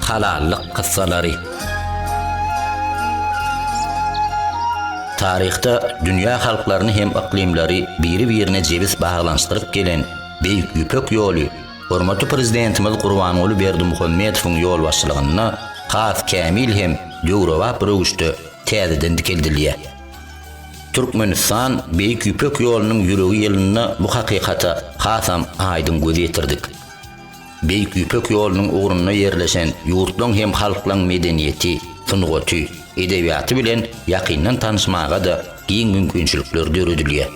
Halallyk kyssalary. Taryhda dünýä halklaryny hem yklymlary biri-birine jebis baglanyşdyryp gelen Beýik Ýüpek ýoly hormatly Prezidentimiz Gurbanguly Berdimuhamedowyň ýolbaşçylygynda has kämil hem döwrebap röwüşde täzeden dikeldilýär. Türkmenistan Beýik Ýüpek ýolunyň ýüregi ýylynda bu hakykata hasam aýdyň göz ýetirdik. Beýik Ýüpek ýolunyň ugrunda ýerleşen ýurtlaň hem halklaň medeniýeti, sungaty, edebiýaty bilen ýakyndan tanyşmaga-da giň mümkinçilikler döredilýär.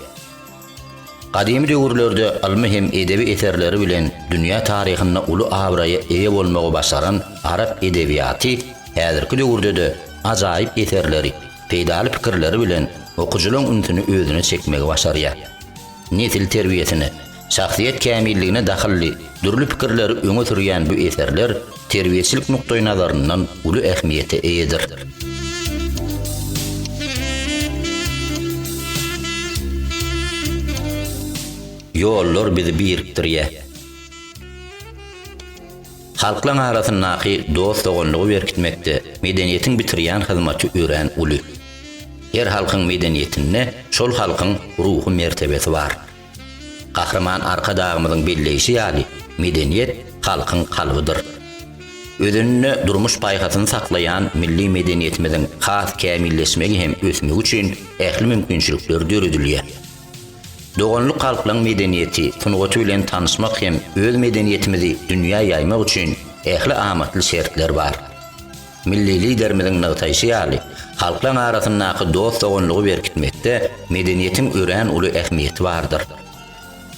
Gadymy döwürlerde ylmy hem edebi eserleri bilen dünýä taryhynda uly abraýa eýe bolmagy başaran arap edebiýaty häzirki döwürde-de ajaýyp eserleri, peýdaly pikirleri bilen okyjylaň ünsüni özüne çekmegi başarýar. Nesil terbiýesine, şahsyýet kämilligine dahylly dürli pikirleri öňe sürýän bu eserler terbiýeçilik nukdaýnazaryndan uly ähmiýete eýedir. Ýollar bizi birikdirýär. Halklaň arasyndaky dost-doganlygy berkitmekde medeniýetiň bitirýän hyzmaty örän uly. Her halkyň medeniýetinde şol halkyň ruhy mertebesi bar. Gahryman Arkadagymyzyň belleýşi ýaly, medeniýet halkyň kalbydyr. Özeninde durmuş paýhasyny saklaýan milli medeniýetimiziň has kämilleşmegi hem ösmegi üçin ähli mümkinçilikler döredilýär. Doganlyk halklaryň medeniýeti, sungaty bilen tanyşmak hem öz medeniýetimizi dünýä ýaýmak üçin ähli amatly şertler bar. Milli Liderimiziň nygtaýşy ýaly, halklaryň arasyndaky dost-doganlygy berkitmekde medeniýetiň örän uly ähmiýeti bardyr.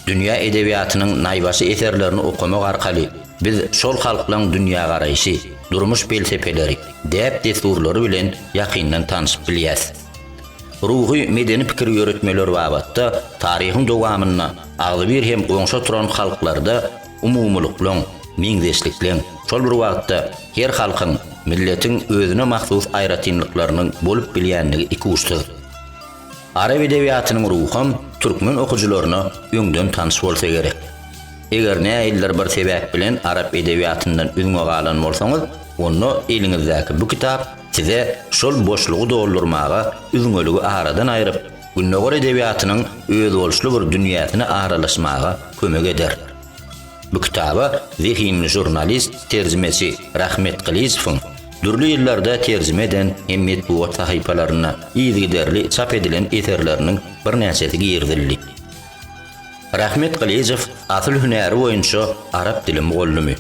Dünýä edebiýatynyň naýbaşy eserlerini okamak arkaly biz şol halklaryň dünýägaraýşy, durmuş pelsepeleri, däp-dessurlary bilen ýakyndan tanşyp bilýäs. Ruhy, medeni pikir ýöretmeler babatda taryhyň dowamynda agzybir hem goňşy oturan halklarda umumylyklaň, meňzeşlikleň, şol bir wagtda her halkyň, milletiň özüne mahsus aýratynlyklarynyň bolup bilýändigi ikuçsuz. Arap edebiýatynyň ruham türkmen okyjylaryna öňden tanyş bolsa gerek. Eger nähilidir bir sebäp bilen arap edebiýatyndan üzňe galan bolsaňyz, onda eliňizdäki bu kitap size şol boşlugy doldurmaga, üzňeligi aradan aýryp, Gündogar edebiýatynyň özboluşly bir dünýäsine aralaşmaga kömek eder. Bu kitaba zehinli žurnalist, terjimeçi Rahmet Gylyjowyň dürli ýyllarda terjime eden hem metbugat sahypalarynda yzygiderli çap edilen eserleriniň birnäçesi girizildi. Rahmet Gylyjow asyl hünäri boýunça arap dili mugallymy.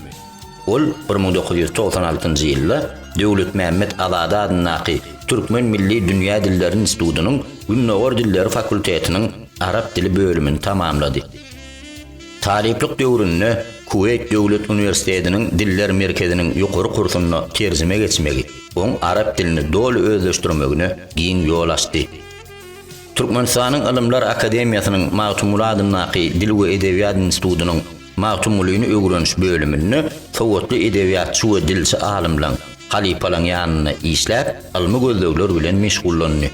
Ol 1996-njy ýylda Döwletmämmet Azady adyndaky Türkmen milli dünýä dilleri institutynyň Gündogar dilleri fakultetiniň arap dili bölümini tamamlady. Talyplyk döwründe Kuweýt döwlet uniwersitetiniň Diller merkeziniň ýokary kursunda terjime geçmegi oň arap dilini doly özleşdirmegine giň ýol açdy. Türkmenistanyň Ylymlar akademiýasynyň Magtymguly adyndaky Dil we edebiýat institutynyň Magtymgulyny öwreniş bölüminde sowatly edebiýatçy we dilçi alymlaň, halypalaň ýanynda işläp, ylmy gözlegler bilen meşgullandy.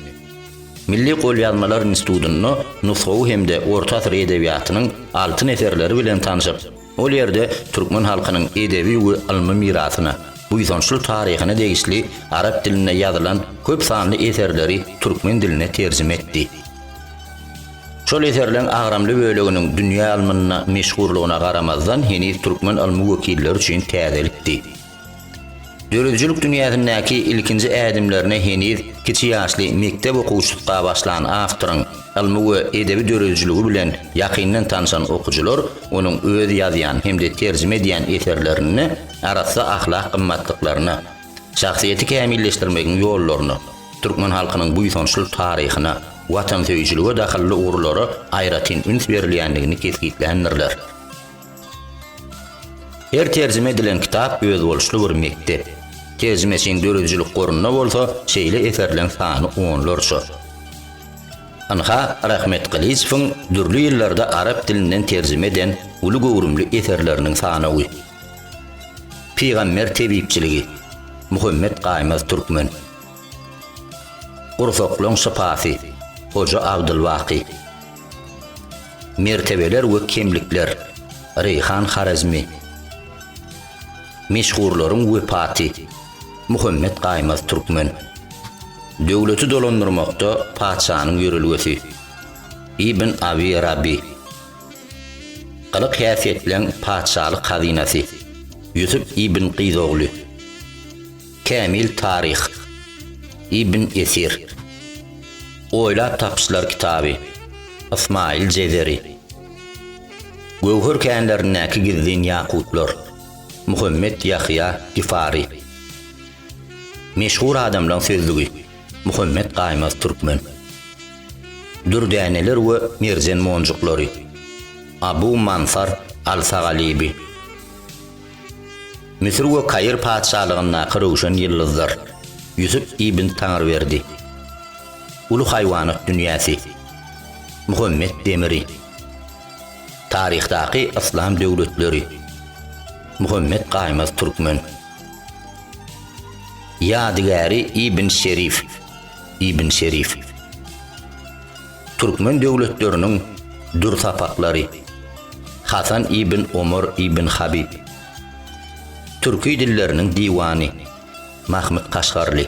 Milli golýazmalar institutynda nusgawy hem-de orta asyr edebiýatynyň altyn eserleri bilen tanşyp, ol ýerde türkmen halkynyň edebi we ylmy mirasyna, buýsançly taryhyna degişli arap dilinde ýazylan köp sanly eserleri türkmen diline terjime etdi. Şol eserleň agramly böleginiň dünýä ylmynda meşhurlygyna garamazdan heniz türkmen ylmy wekilleri üçin täzelikdi. Döredijilik dünýäsindäki ilkinji ädimlerine heniz kiçi ýaşly mekdep okuwçysyka başlan awtoryň ylmy we edebi döredijiligi bilen ýakyndan tanşan okyjylar onuň öz ýazýan hem-de terjime edýän eserlerinde arassa ahlak gymmatlyklaryna, şahsyýeti kämilleşdirmegiň ýollaryna, türkmen halkynyň buýsançly taryhyna, watansöýüjilige dahylly ugurlara aýratyn üns berilýändigini kesgitländirler. Her terjime edilen kitap özboluşly bir mekdep. Terjimeçiň döredijilik gorunda bolsa şeýle eserleň sany onlarça. Ynha, Rahmet Gylyjowyň dürli ýyllarda arap dilinden terjime eden uly göwrümli eserleriniň sanawy. Pygamber tebipçiligi, Muhammet Gaýmaz Türkmen. Gursaklaň şypasy, Hoja Abdylbaky. Mertebeler we kemlikler, Reýhan Horezmi. Meşhurlaryň wepaty. Muhammet Gaýmaz Türkmen. Döwleti dolandyrmakda patyşanyň ýörelgesi. Ibn Abi Rabi. Gylyk-häsiýetleň patyşalyk hazynasy. Ýusup ibn Gyzogly. Kämil taryh. Ibn Esir. Oýlap tapyşlar kitaby. Ysmaýyl Jezeri. Göwher känlerindäki gizlin ýakutlar. Muhammet Ýahýa Gifary. Meşhur adamlaň sözlügi. Muhammet Gaýmaz Türkmen. Dürdäneler we merjen monjuklary. Abu Mansar al-Sagalibi. Müsür we Kair patyşalygyndaky röwşen ýyldyzlar. Ýusup ibn Taňryberdi. Uly haýwanat dünýäsi. Muhammet Demiri. Taryhdaky yslam döwletleri. Muhammet Gaýmaz Türkmen. Ýadygäri ibn Şerif. Ibn Şerif. Türkmen döwletleriniň dür sapaklary. Hasan ibn Omar ibn Habyp. Türki dilleriniň diwany. Mahmyt Kaşgarly.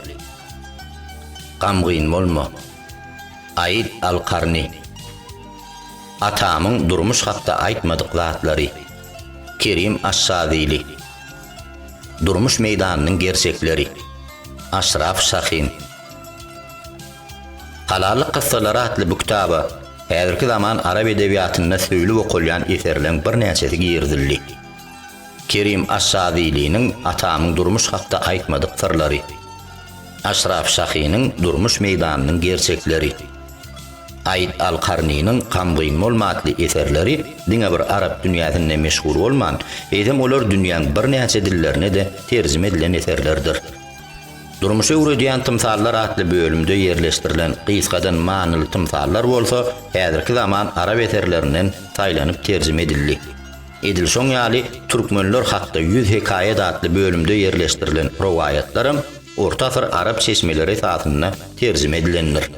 Gamgyn bolma. Aid al-Karni. Atamyň durmuş hakda aýtmadyk zatlary. Kerim Aş-Şazili. Durmuş meýdanynyň gerçekleri. Aşraf Şahin. Halallyk kyssalary atly bu kitaba häzirki zaman arap edebiýatynda söýlüp okalýan eserleň birnäçesi girizildi. Kerim Aş-Şaziliniň Atamyň durmuş hakda aýtmadyk syrlary, Aşraf Şahiniň Durmuş meýdanynyň gerçekleri, Aid al-Karniniň Gamgyn bolma atly eserleri diňe bir arap dünýäsinde meşhur bolman, eýsem olar dünýäň birnäçe dillerine-de terjime edilen eserlerdir. Durmuşy öwredýän tymsallar atly bölümde ýerleşdirilen gysgadan manyly tymsallar bolsa häzirki zaman arap eserlerinden saýlanyp terjime edildi. Edil şoň ýaly Türkmenler hakda ýüz hekaýat atly bölümde ýerleşdirilen rowaýatlaram orta asyr arap çeşmeleri esasynda terjime edilendir.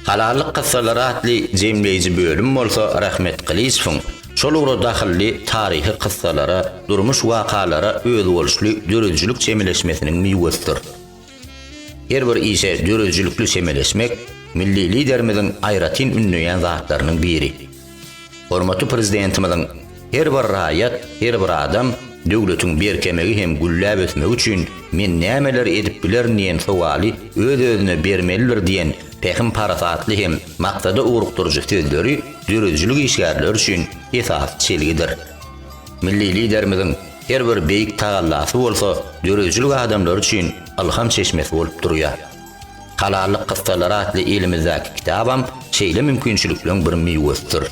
Halallyk kyssalary atly jemleýji bölüm bolsa Rahmet Gylyjowyň şol ugra dahylly taryhy kyssalara, durmuş wakalara özboluşly döredijilik çemeleşmesiniň miwesidir. Her bir işe döredijilikli çemeleşmek milli Liderimiziň aýratyn ündeýän zatlarynyň biri. Hormatly Prezidentimiziň Her bir raýat, her bir adam döwletiň berkemegi hem gülläp ösmegi üçin men nämeleri edip bilerin diýen sowaly öz-özüne bermelidir diýen pähim-parasatly hem maksada ugrukdyryjy sözleri döredijilik işgärleri üçin esasy çelgidir. Milli Liderimiziň her bir beýik tagallasy bolsa döredijilik adamlary üçin ylham çeşmesi bolup durýar. Halallyk kyssalary atly elimizdäki kitabam şeýle mümkinçilikleň bir miwesidir.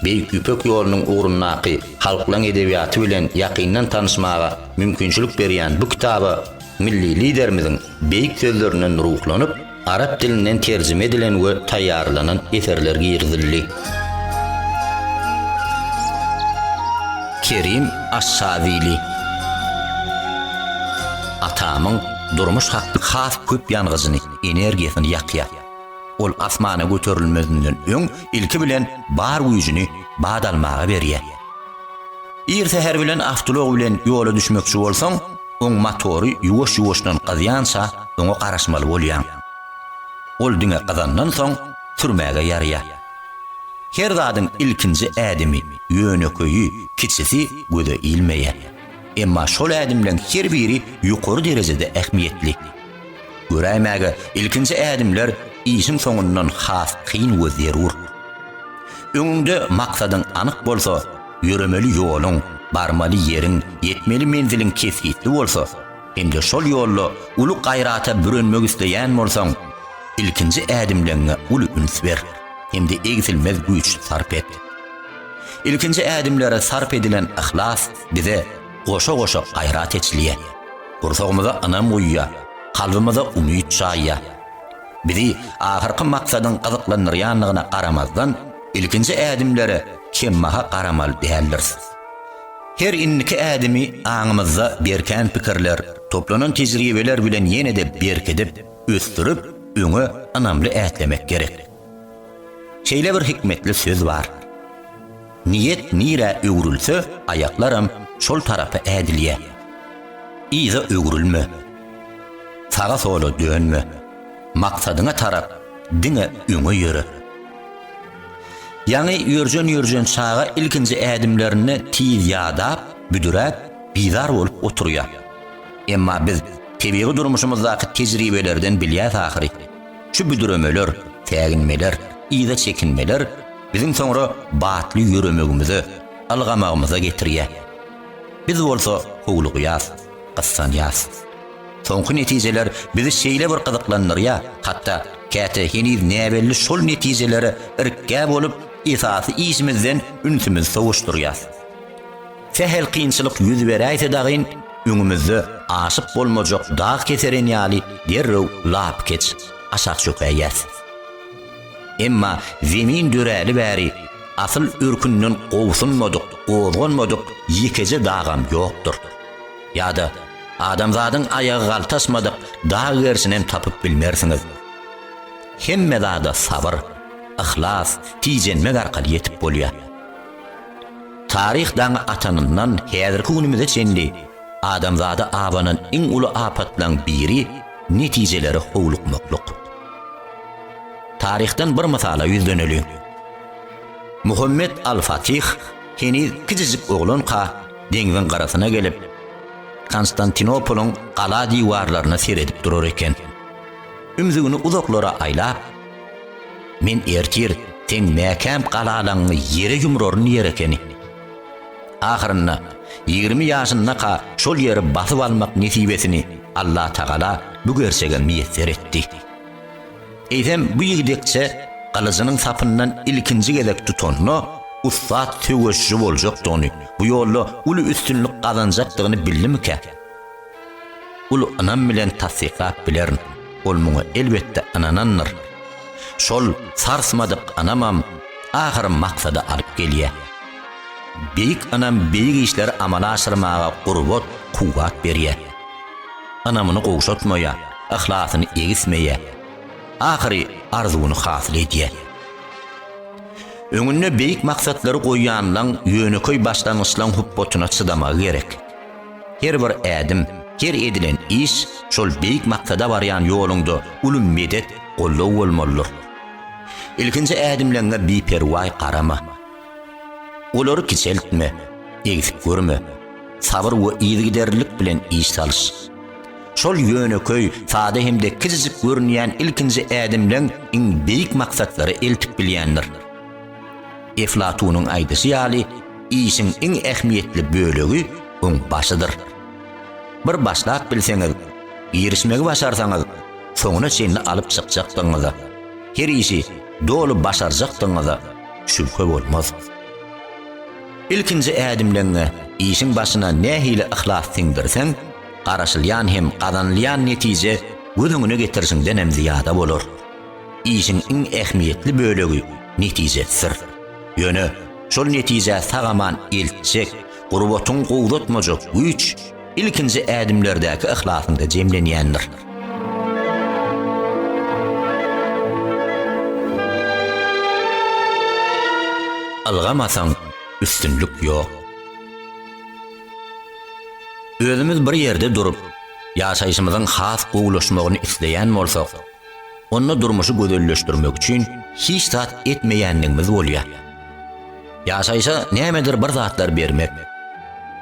Beýik Ýüpek ýolunyň ugrundaky halklaň edebiýaty bilen ýakyndan tanyşmaga mümkinçilik berýän bu kitaba milli Liderimiziň beýik sözlerinden ruhlanyp, arap dilinden terjime edilen we taýýarlanan eserler girizildi. Kerim Aş-Şazili Atamyň durmuş hakda has köp ýangyjyny, energiýasyny ýakýar. Ol asmana göterilmezinden öň ilki bilen bar güýjüni bat almaga berýär. Ir säher bilen awtoulag bilen ýola düşmekçi bolsaň, oň motory ýuwaş-ýuwaşdan gyzýança oňa garaşmaly bolýaň. Ol diňe gyzandan soň sürmäge ýaraýar. Her zadyň ilkinji ädimi, ýönekeýi, kiçisi göze ilmeýär. Emma şol ädimleň her biri ýokary derejede ähmiýetli. Göräýmäge, ilkinji ädimler işiň soňundan has kyn we zerur. Öňüňde maksadyň anyk bolsa, ýöremeli ýoluň, barmaly ýeriň, ýetmeli menziliň kesgitli bolsa hem-de şol ýolda uly gaýrata bürenmek isleýän bolsaň, ilkinji ädimleňňe uly üns ber hem-de egsilmez güýç sarp et. Ilkinji ädimlere sarp edilen yhlas bize goşa-goşa gaýrat eçilýär. Gursagymyza ynam guýýar, kalbymyza umyt çaýýar. Bizi ahyrky maksadyň gyzyklandyrýandygyna garamazdan, ilkinji ädimlere kembaha garamaly däldiris. Her indiki ädimi aňymyzda berkän pikirler, toplanan tejribeler bilen ýene-de berkidip, ösdürip, öňe ynamly ätlemek gerek. Şeýle bir hikmetli söz bar. Niýet nirä öwrülse, aýaklaram. şol tarapa ädilýär. Yza öwrülme. Saga-sola dönme. Maksadyňa tarap diňe öňe ýöre. Ýaňy ýörjen-ýörjen çaga ilkinji ädimlerinde tiz ýadap, büdüräp, bizar bolup oturýar. Emma biz tebigy durmuşymyzdaky tejribelerden bilýäs ahyry. Şu büdüremeler, säginmeler, yza çekinmeler biziň soňra batly ýöremegimize, ylgamagymyza getirýär. Biz bolsa howlugýas, gyssanýas. Soňky netijeler bizi şeýle bir gyzyklandyrýar, hatda käte heniz näbelli şol netijelere irkgä bolup, esasy işimizden ünsümizi sowuşdyrýas. Sähel kynçylyk ýüz beräýse dagyn, öňümizde aşyp bolmajak dag keseren ýaly derrew lapykeç aşak çökäýýäs. Emma zemin döräli bäri asyl örkünden gobsunmadyk, gozganmadyk ýekeje dagam ýokdur. Ýa-da adamzadyň aýagy galtaşmadyk dag gerşinem tapyp bilmersiňiz. Hemme zada sabyr, yhlas, tijenmek arkaly ýetip bolýar. Taryh daňy atanyndan häzirki günümize çenli adamzada abanan iň uly apatlaň biri netijelere howlukmaklyk. Taryhdan bir mysala ýüzleneliň. Muhammet al-Fatih heniz kiçijik oglanka deňziň gyrasyna gelip, Konstantinopolyň gala diwarlaryna seredip durar eken. Ümzügini uzaklara aýlap, Men ertir seň mäkäm galalaňňy ýere ýumraryn diýer ekeni. Ahyrynda, 20 ýaşyndaka şol ýeri basyp almak nesibesini Allatagala bu gerçege miýesser etdi. Eýsem, bu ýigdekçe gylyjynyň sapyndan ilkinji gezek tutanda ussat söweşiji boljakdygyny, bu ýolda uly üstünlik gazanjakdygyny bildimikä? Uly ynam bilen tassyklap bilerin, ol muňa elbetde ynanandyr. Şol sarsmadyk ynamam ahyry maksada alyp gelýär. Beýik ynam beýik işleri amala aşyrmaga gurbat, kuwwat berýär. Ynamyny gowşatmaýar, yhlasyny egismeýär. Ahyry arzuwyny hasyl edýär. Öňünde beýik maksatlary goýýanlaň ýönekeý başlangyçlaň hupbatyna çydamagy gerek. Her bir ädim, her edilen iş şol beýik maksada barýan ýoluňda uly medet, goldaw bolmalydyr. Ilkinji ädimleňňe biperwaý garama. Olary kiçeltme, egsik görme. Sabyr we yzygiderlilik bilen iş salyş. Şol ýönekeý, sada hem-de kiçijik görünýän ilkinji ädimleň iň beýik maksatlara eltip bilýändir. Eflatunyň aýdyşy ýaly, işiň iň ähmiýetli bölegi oň başydyr. Bir başlap bilseňiz, girişmegi başarsaňyz, soňuna çenli alyp çykjakdygyňyza, her işi doly başarjakdygyňyza şübhe bolmaz. Ilkinji ädimleňňe işiň başyna nähili yhlas siňdirseň, garaşylýan hem gazanylýan netije göz öňüne getirişiňdenem zyýada bolar. Işiň iň ähmiýetli bölegi netijesidir. Ýöne şol netijä sag-aman eltjek, gurbatyňy gowzatmajak güýç ilkinji ädimlerdäki yhlasyňda jemlenýändir. Ylgamasaň, üstünlik ýok. Özümiz bir ýerde durup, ýaşaýşymyzyň has gowulaşmagyny isleýän bolsak, onda durmuşy gözelleşdirmek üçin hiç zat etmeýänligimiz bolýar. Ýaşaýşa nämedir bir zatlar bermek,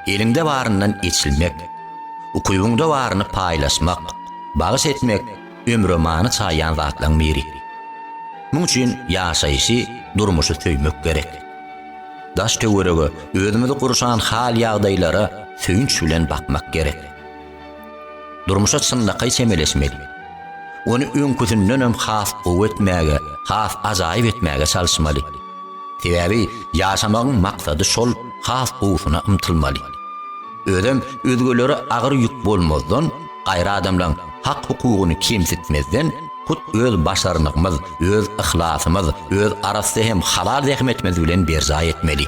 eliňde baryndan eçilmek, ukybyňda baryny paýlaşmak, bagyş etmek ömre many çaýýan zatlaň biri. Muň üçin ýaşaýşy, durmuşy söýmek gerek. Daş-töwerege, özümizi gurşan hal-ýagdaýlara söýünç bilen bakmak gerek. Durmuşa çynlakaý çemeleşmeli. Ony öňküsindenem has gowy etmäge, has ajaýyp etmäge çalyşmaly. Sebäbi ýaşamagyň maksady şol has gowusyna ymtylmaly. Özem özgelere agyr ýük bolmazdan, gaýry adamlaň hak-hukugyny kemsitmezden hut öz başarnygymyz, öz yhlasymyz, öz arassa hem halal zähmetimiz bilen berjaý etmeli.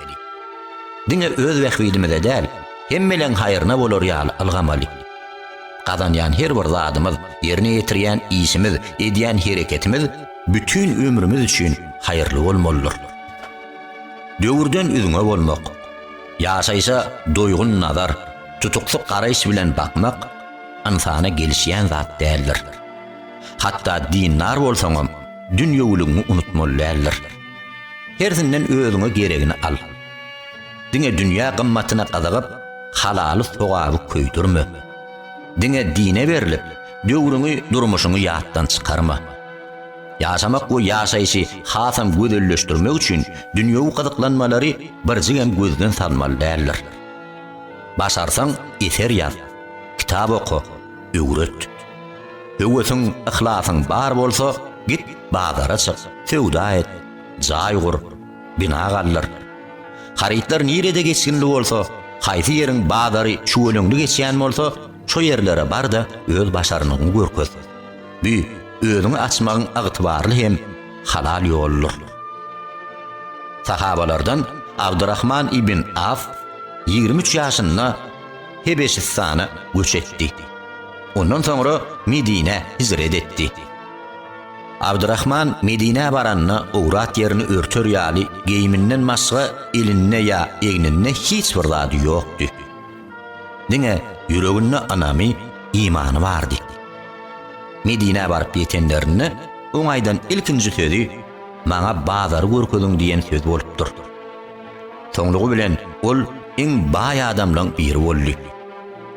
Diňe öz bähbidimize däl, hemmeleň haýryna bolar ýaly ylgamaly. Gazanýan her bir zadymyz, ýerine ýetirýän işimiz, edýän hereketimiz bütin ömrümiz üçin haýyrly bolmalydyr. Döwürden üzňe bolmak. Ýaşaýşa doýgun nazar, tutuksy garaýyş bilen bakmak ynsana gelişýän zat däldir. Hatda dindar bolsaňam, dünýewiligiňi unutmaly däldir. Hersinden özüňe geregini al. Diňe dünýä gymmatyna gyzygyp, halaly sogaby köýdürme. Diňe dine berlip, döwrüňi, durmuşyňy ýatdan çykarma. Ýaşamak we ýaşaýşy hasam gözelleşdirmek üçin dünýewi gyzyklanmalary birjigem gözden salmaly däldir. Başarsaň, eser ýaz, kitap oka, öwret. Höwesiň, yhlasyň bar bolsa, git, bazara çyk, söwda et, jaý gur, bina galdyr. Harytlar nirede geçginli bolsa, haýsy ýeriň bazary şüweleňli geçýän bolsa, şo ýerlere bar-da, öz başarnygyňy görkez. Bu özüňi açmagyň ygtybarly hem halal ýoludyr. Sahabalardan Abdurrahman ibn Awf 23 ýaşynda Hebeşistana göç etdi. Ondan soňra Medinä hijret etdi. Abdurrahman Medinä baranda owrat ýerini örter ýaly geýiminden başga elinde ýa egninde hiç bir zady ýokdy. Diňe ýüreginde ynamy, imany bardy. Medinä baryp ýetenlerinde oň aýdan ilkinji sözi Maňa bazary görkeziň diýen söz bolupdyr. Soňlugy bilen ol iň baý adamlaň biri boldy.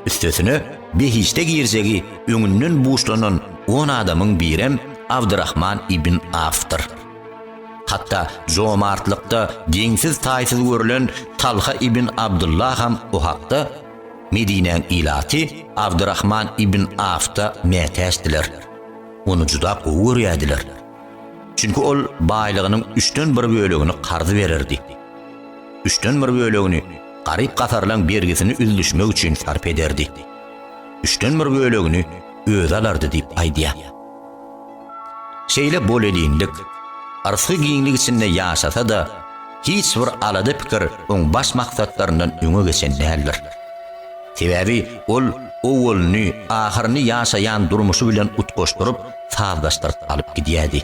Üstesine behişde girjegi öňünden buşlanan on adamyň birem Abdyrahman ibn Awfdyr. Hatda jomartlykda deňsiz-taýsyz görlen Talha ibn Abdyllaham o hakda, Medinäň ilaty Abdyrahman ibn Awfda mätäçdiler. Ony juda gowy görýärdiler. Çünki ol baýlygynyň üçden bir bölegini karz bererdi. Üçden bir bölegini garyp-gasarlaň bergisini üzlüşmek üçin sarp ederdi. Üçden bir bölegini özi alardy diýip aýdýar. Şeýle bolelinlik, yrsgy giňlik içinde ýaşasa-da, hiç bir alada-pikir oň baş maksatlaryndan öňe geçen däldir. Sebäbi ol owalyny, ahyryny ýaşaýan durmuşy bilen utgaşdyryp, sazlaşdyryp alyp gidýärdi.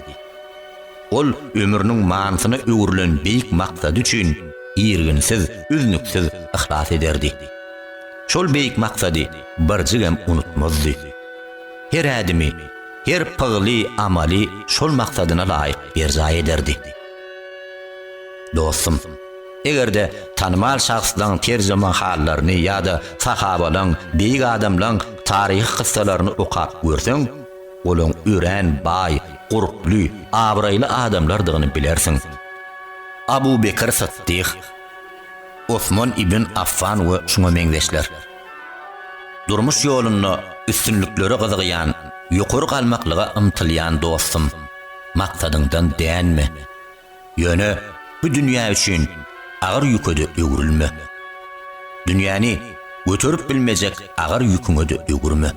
Ol ömrüniň manysyna öwrülen beýik maksady üçin irginsiz, üznüksiz yhlas ederdi. Şol beýik maksady birjigem unutmazdy. Her ädimi, her pygly amaly şol maksadyna laýyk berjaý ederdi. Dostum, eger-de tanymal şahslaň terjimehallaryny ýa-da sahabalaň, beýik adamlaň taryhy kyssalaryny okap görseň, olaň örän baý, gurply, abraýly adamlardygyny bilersiň. Abu Bekir Sytdyh, Osman ibn Affan we şuňa meňzeşler. Durmuş ýolunda üstünliklere gyzygýan, ýokary galmaklyga ymtylýan dostum, maksadyňdan dänme. Ýöne bu dünýä üçin agyr ýüke-de öwrülme. Dünýäni göterip bilmejek agyr ýüküňe-de öwürme.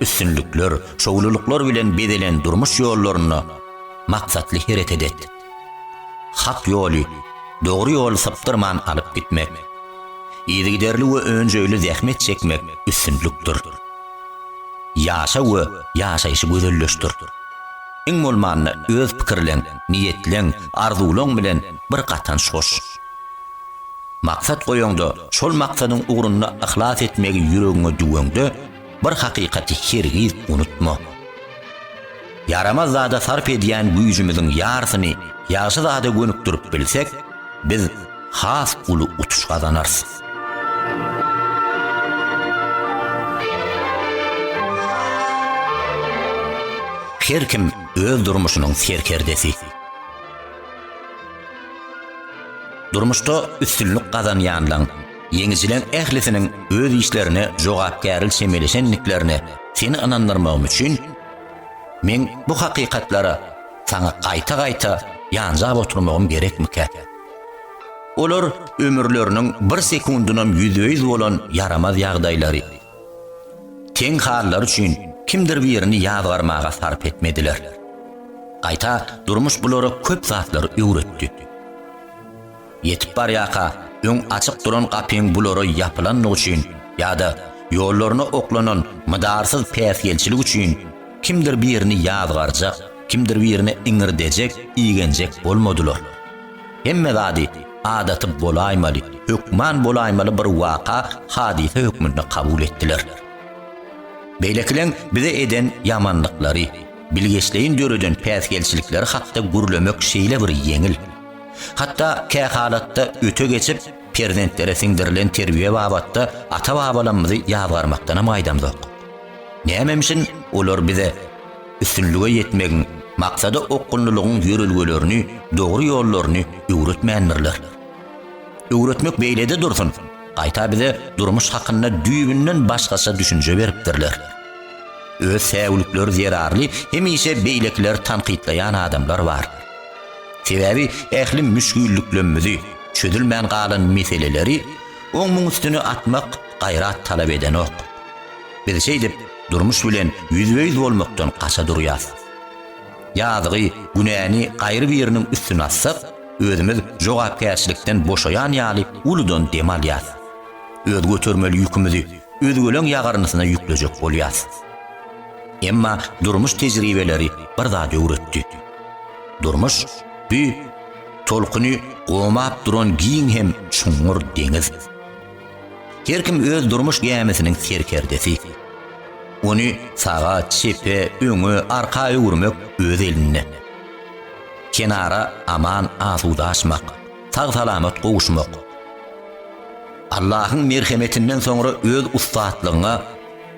Üstünlikler, şowlulyklar bilen bezelen durmuş ýollarynda maksatly hereket et. Hak ýoly, dogry ýoly sypdyrman alyp gitmek, yzygiderli we önjeýli zähmet çekmek üstünlikdir. Ýaşa we ýaşaýşy gözelleşdir. Iň bolmanda öz pikirleň, niýetleň, arzuwlaň bilen bir gatanç goş. Maksat goýaňda, şol maksadyň ugrunda yhlas etmegi ýüregiňe düweňde, bir hakykaty hergiz unutma. Ýaramaz zada sarp edýän güýjümiziň ýarysyny ýagşy zada gönükdirip bilsek, biz has uly utuş gazanarys. Her kim öz durmuşynyň serkerdesi. Durmuşda üstünlik gazanýanlaň, ýeňijileň ählisiniň öz işlerine jogapkärli çemeleşendiklerine seni ynandyrmagym üçin, meň bu hakykatlara saňa gaýta-gaýta ýanjap oturmagym gerekmikä? Olar ömürleriniň bir sekundynam ýüzbe-ýüz bolan ýaramaz ýagdaýlary, teň hallary üçin kimdir birini ýazgarmaga sarp etmediler. Gaýta durmuş bulara köp zatlary öwretdi. Ýetip barýarka öň açyk duran gapyň bulara ýapylandygy üçin ýa-da ýollaryna oklanan mydarsyz päsgelçilik üçin kimdir birini ýazgarjak, kimdir birine iňirdejek, igenjek bolmadylar. Hemme zady adaty bolaýmaly, hökman. hökman bolaýmaly bir waka, hadysa hökmünde kabul etdiler. Beýlekileň bize eden ýamanlyklary, bilgeşleýin döreden päsgelçilikleri hakda gürlemek şeýle bir ýeňil. Hatda kähalatda öte geçip, perzentlere siňdirilen terbiýe babatda ata-babalarymyzy ýazgarmakdanam gaýdamzok. Nämemişin olar bize üstünlige ýetmegiň, maksada okgunlylygyň ýörelgelerini, dogry ýollaryny öwretmändirler. Öwretmek beýlede dursun, gaýta bize durmuş hakynda düýbünden başgaça düşünje beripdirler. Öz säwlikleri zerarly hemişe beýlekileri tankytlaýan adamlar bar. Sebäbi ähli müşgilliklemmizi, çözülmän galan meseleleri oň-muň üstüne atmak gaýrat talap edenok. Biz şeýdip durmuş bilen ýüzbe-ýüz bolmakdan gaça durýas. Ýazygy, günäni gaýry biriniň üstüne atsak, özümiz jogapkärçilikden boşaýan ýaly uludan dem alýas. Öz götermeli ýükümizi özgeleň ýagyrnysyna ýüklejek bolýas. Emma durmuş tejribeleri bir zat öwretdi. Durmuş, bu tolkuny gomap duran giň hem çuňňur deňiz. Her kim öz durmuş gämisiniň serkerdesi. Ony saga, çepe, öňe, arka öwürmek öz elinde. Kenara aman asuda aşmak, sag-salamat gowuşmak. Allahyň merhemetinden soňra öz ussatlygyňa,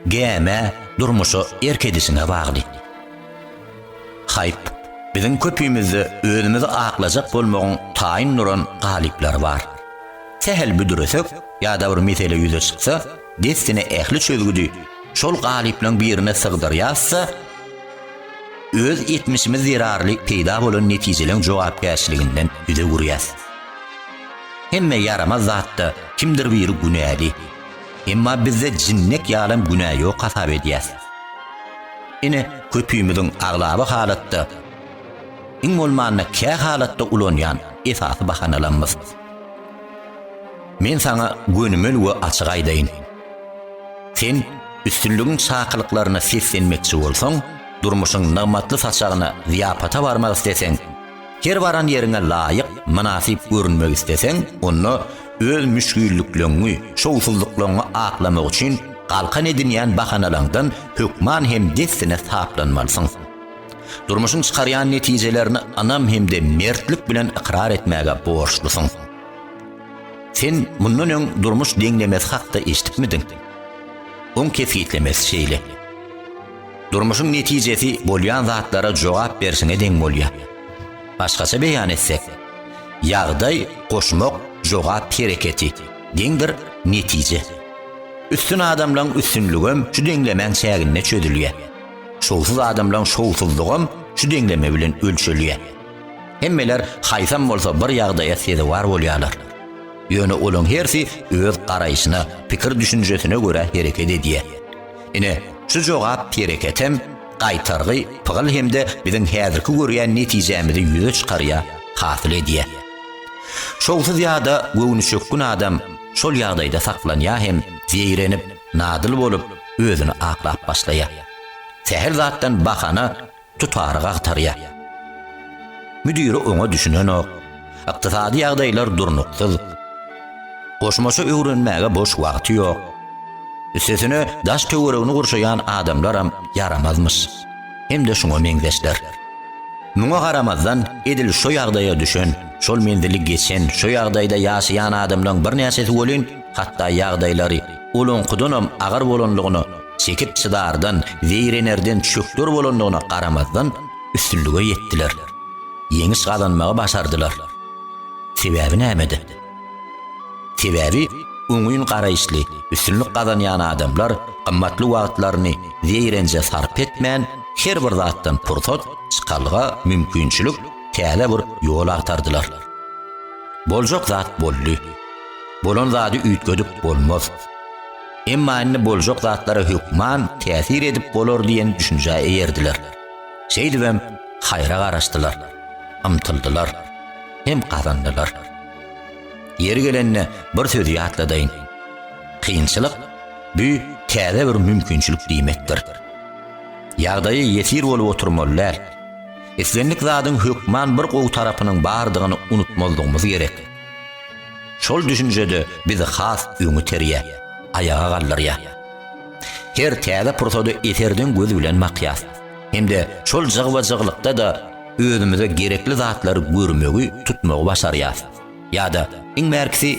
gämä, durmuşa erk edişiňe bagly. Haýp, biziň köpimizde özümizi aklajak bolmagyň taýyn duran galyplary bar. Sähel büdresek ýa-da bir mesele ýüze çyksa, dessine ähli çözgüdi şol galyplaň birine sygdyrýas-da, öz etmişimiz zerarly peýda bolan netijeleň jogapkärçiliginden ýüz öwürýäs. Hemme ýaramaz zatda kimdir biri günäli. Emma bizde jinnek ýalam günä ýok hasap edýäs. Ine, köpimiziň aglaba halatda, iň bolmanda kä halatda ulanýan esasy bahanalamyz. Men saňa gönümel we açyk aýdaýyn. Sen üstünligiň çakylyklaryna seslenmekçi bolsaň, durmuşyň nygmatly saçagyna zyýapata barmak isleseň, her baran ýeriňe laýyk, mynasyp görünmek isleseň, onda öz müşgillikleňňi, şowsuzlyklaňňy aklamak üçin galkan edinýän bahanalaňdan hökman hem dessine saplanmalysyň. Durmuşyň çykarýan netijelerini ynam hem-de mertlik bilen ykrar etmäge borçlusyň. Sen mundan öň durmuş deňlemesi hakda eşidipmidiň? Oň kesgitlemesi şeýle. Durmuşyň netijesi bolýan zatlara jogap berşiňe deň bolýar. Başgaça beýan etsek, ýagdaý, goşmak, jogap hereketi, deňdir netije. Üstün adamlaň üstünligem şu deňlemäň çäginde çözülýär. Şowsuz adamlaň şowsuzlygam şu deňleme bilen ölçelýär. Hemmeler haýsam bolsa bir ýagdaýa sezewar bolýarlar. Ýöne olaň hersi öz garaýşyna, pikir-düşünjesine görä hereket edýär. Ine, şu jogap hereketem, gaýtargy, pygyl hem-de biziň häzirki görýän netijämizi ýüze çykarýar, hasyl edýär. Şowsuz ýa-da göwnüçökgün adam şol ýagdaýda saklanýar hem zeýrenip, nadyl bolup, özüni aklap başlaýar. Sähel zatdan bahana, tutaryk agtarýar. Müdiri oňa düşünenok. Ykdysady ýagdaýlar durnuksyz. Goşmaça öwrenmäge boş wagty ýok. Üstesine daş-töweregini gurşaýan adamlaram ýaramazmyş. Hem-de şuňa meňzeşler. Muňa garamazdan, edil şo ýagdaýa düşen, şol menzili geçen, şo ýagdaýda ýaşaýan adamlaň birnäçesi welin, hatda ýagdaýlary olaňkydanam agyr bolanlygyna, çekip-çydardan, zeýrenerden çökder bolanlygyna garamazdan, üstünlige ýetdiler. Ýeňiş gazanmagy başardylar. Sebäbi nämede? Sebäbi oňyn garaýyşly, üstünlik gazanýan adamlar gymmatly wagtlaryny zeýrenje sarp etmän, her bir zatdan pursat, çykalga, mümkinçilik, täze bir ýol agtardylar. Boljak zat boldy. Bolan zady üýtgedip bolmaz. Emma indi boljak zatlara hökman täsir edip bolar diýen düşünjä eýerdiler. Şeýdibem haýra garaşdylar, ymtyldylar hem gazandylar. Ýeri gelende bir sözi ýatladaýyn. Kynçylyk, bu täze bir mümkinçilik diýmekdir. Ýagdaýa ýesir bolup oturmaly däl. Islendik zadyň hökman bir gowy tarapynyň bardygyny unutmazlygymyz gerek. Şol düşünje-de bizi has öňe iterýär, aýaga galdyrýar. Her täze pursada eserdeň göz bilen bakýas. Hem-de şol jygba-jyglykda-da özümize gerekli zatlary görmegi, tutmagy başarýas. Ýa-da, iň bärkisi,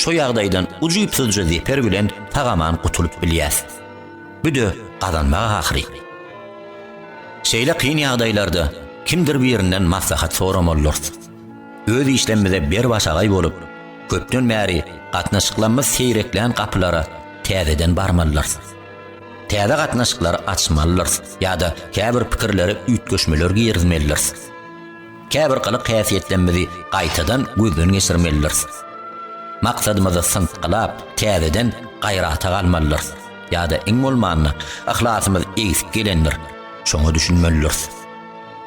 şo ýagdaýdan ujypsyzja zeper bilen sag-aman gutulyp bilýäs. Bu-da gazanmak ahyry. Şeýle kyn ýagdaýlarda kimdir birinden maslahat soramalydyrys. Öz işlemmize ber-başagaý bolup, köpden bäri gatnaşyklarymyz seýreklän gapylara täzeden barmalydyrys. Täze gatnaşyklary açmalydyrys ýa-da käbir pikirlere üýtgeşmeler girizmelidiris. Käbir gylyk-häsiýetlerimizi gaýtadan gözden geçirmelidiris. Maksadymyzy syntgylap, täzeden gaýrata galmalydyrys ýa-da iň bolmanda yhlasymyz egsik gelendir, şoňa düşünmelidiris.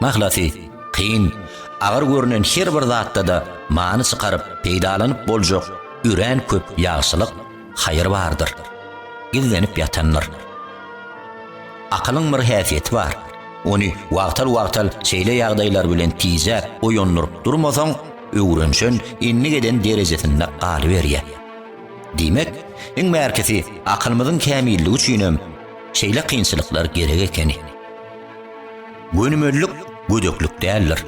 Mahlasy, kyn, agyr görnen her bir zatda-da many çykaryp, peýdalanyp boljak örän köp ýagşylyk, haýyr bardyr. Gizlenip ýatandyr. Akylyň bir häsiýeti bar. Ony wagtal-wagtal şeýle ýagdaýlar bilen tijäp, oýandyryp durmasaň, öwrenşen, endik eden derejesinde galyberýär. Diýmek, iň bärkisi akylymyzyň kämilligi üçinem şeýle kynçylyklar gerek ekeni. Gönümellik gödeklik däldir.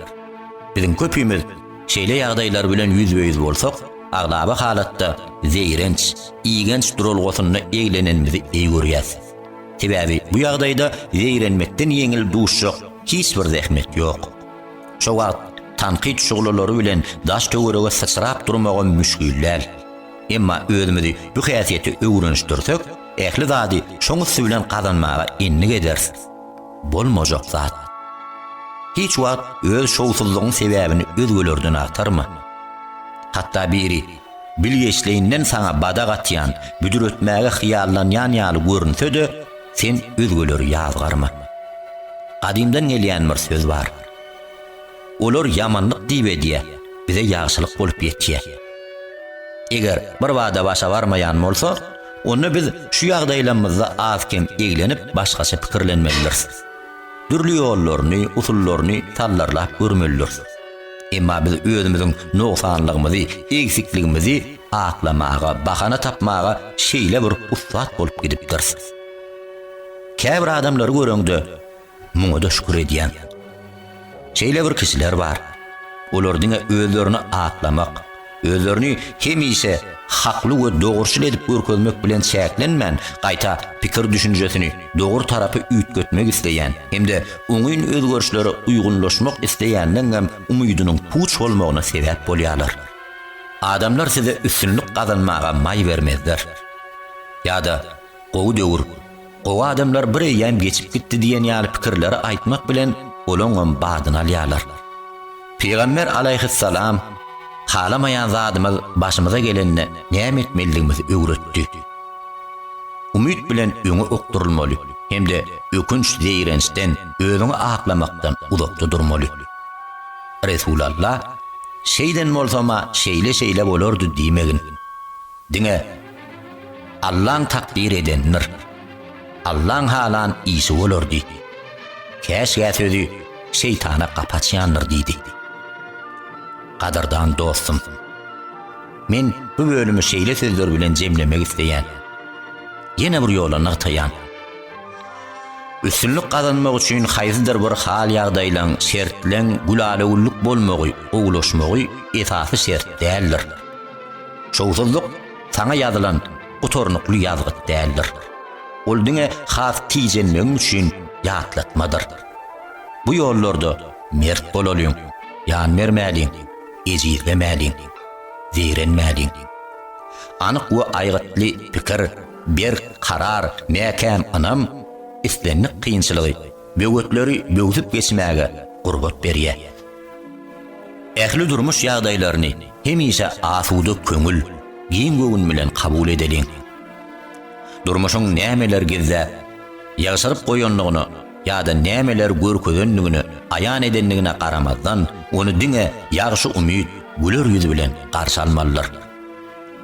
Biziň köpimiz şeýle ýagdaýlar bilen ýüzbe-ýüz bolsak, aglaba halatda zeýrenç, igenç duralgasynda eglenenimizi eý görýäs. Sebäbi bu ýagdaýda zeýrenmekden ýeňil duşjak hiç bir zähmet ýok. Şo wagt tankyt şuglalary bilen daş-töwerege syçrap durmagam müşgil däl. Emma özümizi bu häsiýete öwrenişdirsek, ähli zady şoň üsti bilen gazanmaga endik ederis. Bolmajak zat. Hiç wagt öz şowsuzlygyň sebäbini özgelerden agtarma. Hatda biri bilgeşleýinden saňa badak atýan, büdretmäge hyýallanýan ýaly görünse-de, sen özgeleri ýazgarma. Gadymdan gelýän bir söz bar. Olar ýamanlyk diýip edýär, bize ýagşylyk bolup ýetýär. Eger birbada başa barmaýan bolsa, onda biz şu ýagdaýlamyzda az-kem eglenip başgaça pikirlenmelidiris. Dürli ýollaryny, usullaryny sallarlap görmelidiris. Emma biz özümiziň nogsanlygymyzy, egsikligimizi aklamaga, bahana tapmaga şeýle bir ussat bolup gidipdiris. Käbir adamlary göreňde, Muňa-da şükür edýän. Şeýle bir kişiler bar. Olar diňe özlerini aklamak, özlerini hemişe hakly we dogruçyl edip görkezmek bilen çäklenmän, gaýta pikir-düşünjesini dogry tarapa üýtgetmek isleýän hem-de oňyn özgerişlere uýgunlaşmak isleýänleňňem umydynyň puç bolmagyna sebäp bolýarlar. Adamlar size üstünlik gazanmaga maý bermezler. Ýa-da Gowy döwür, gowy adamlar bir eýýäm geçip gitdi diýen ýaly pikirleri aýtmak bilen olaňam badyny alýarlar. Pygamber alaýhyssalam halamaýan zadymyz başymyza gelende näme etmelidigimizi öwretdi. Umyt bilen öňe okdurylmaly hem-de ökünç-zeýrençden, özüňi aklamakdan uzakda durmaly. Resulalla, Şeýden bolsam-a şeýle-şeýle bolardy diýmegin. Diňe Allaň takdyr edendir. Allaň halan işi bolar diý. Käşgä sözi şeýtana gapy açýandyr diýdi. Gadyrdan dostum! Men bu bölümi şeýle sözler bilen jemlemek isleýän. Ýene bir ýola nygtaýan. Üstünlik gazanmak üçin haýsydyr bir hal-ýagdaýlaň, şertleň gülala-güllük bolmagy, gowulaşmagy esasy şert däldir. Şowsuzlyk saňa ýazylan gutarnykly ýazgyt däldir. Ol diňe has tijenmegiň üçin ýatlatmadyr. Bu ýollarda mert bolalyň, ýan bermäliň, ejizlemäliň, zeýrenmäliň. Anyk we aýgytly pikir, berk karar, mäkäm ynam islendik kynçylygy, böwetleri böwsüp geçmäge gurbat berýär. Ähli durmuş ýagdaýlaryny hemişe asuda köňül, giň göwün bilen kabul edeliň. Durmuşyň nämeler gizläp, ýygşyryp goýandygyna ýa-da nämeler görkezendigine, aýan edendigine garamazdan, ony diňe ýagşy umyt, güler ýüz bilen garşy almalydyr.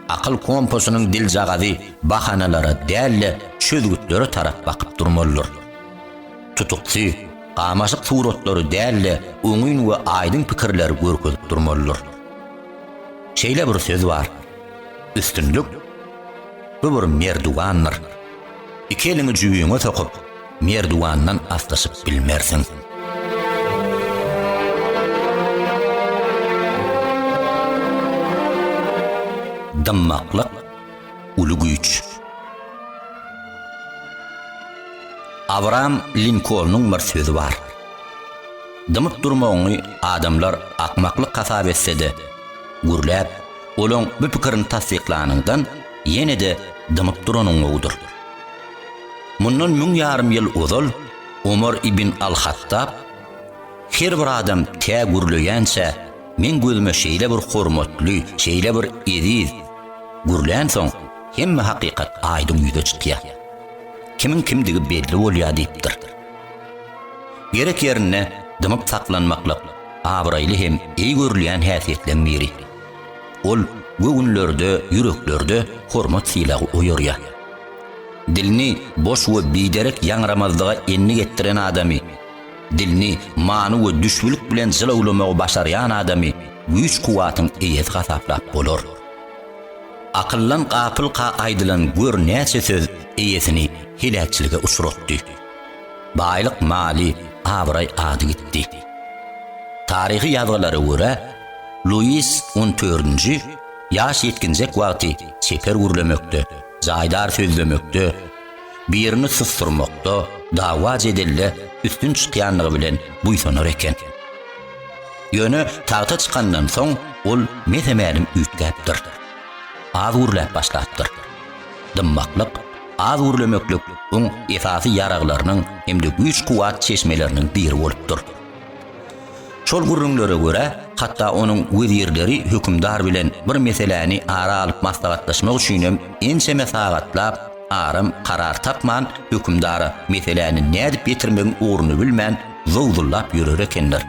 Akyl kompasynyň diljagazy bahanalara däl-de, çözgütlere tarap bakyp durmalydyr. Tutuksy, gamaşyk suratlary däl-de, oňyn we aýdyň pikirleri görkezip durmalydyr. Şeýle bir söz bar. Üstünlik, bu bir merduwandyr. Iki eliňi jübüňe sokup, merduwandan aslyşyp bilmersiň. Dymmaklyk uly güýç. Abram Linkolnyň bir sözi bar. Dymyp durmagyňy adamlar akmaklyk hasap etse-de, gürläp, olaň bu pikirini tassyklanyňdan, ýene-de dymyp duranyň gowudyr. Mundan müň ýarym ýyl ozal Omar ibn al-Hattab, Her bir adam tä gürleýänçä, meň gözüme şeýle bir hormatly, şeýle bir eziz, gürlänsoň, hemme hakykat aýdyň ýüze çykýar. Kimiň kimdigi belli bolýar diýipdir. Gerek ýerinde dymyp saklanmaklyk abraýly hem eý görülýän häsiýetleň biri. Ol göwünlerde, ýüreklerde hormat-sylagy oýarýar. Dilini boş we biderek ýaňramazlyga endik etdiren adamy, dilini many we düşbülik bilen jylawlamagy başarýan adamy güýç-kuwwatyň eýesi hasaplap bolar. Akyldan gapylka aýdylan gör näçe söz eýesini heläkçilige uçratdy. Baýlyk maly, abraý ady gitdi. Taryhy ýazgylara görä, Luis on dördünji ýaş ýetginjek wagty çeper gürlemekde, jaýdar sözlemekde, birini susdurmakda, dawa-jedelde üstün çykýanlygy bilen buýsanar eken. Ýöne tagta çykandan soň ol mese-mälim üýtgäpdir. Az gürläp başlapdyr. Dymmaklyk, az gürlemeklik oň esasy ýaraglarynyň hem-de güýç-kuwwat çeşmeleriniň biri bolupdyr. Şol gürrüňlere görä, hatda onuň wezirleri hökümdar bilen bir meseläni ara alyp maslahatlaşmak üçinem ençeme sagatlap aram karar tapman, hökümdara meseläni nädip ýetirmegiň ugruny bilmän zowzullap ýörer ekenler.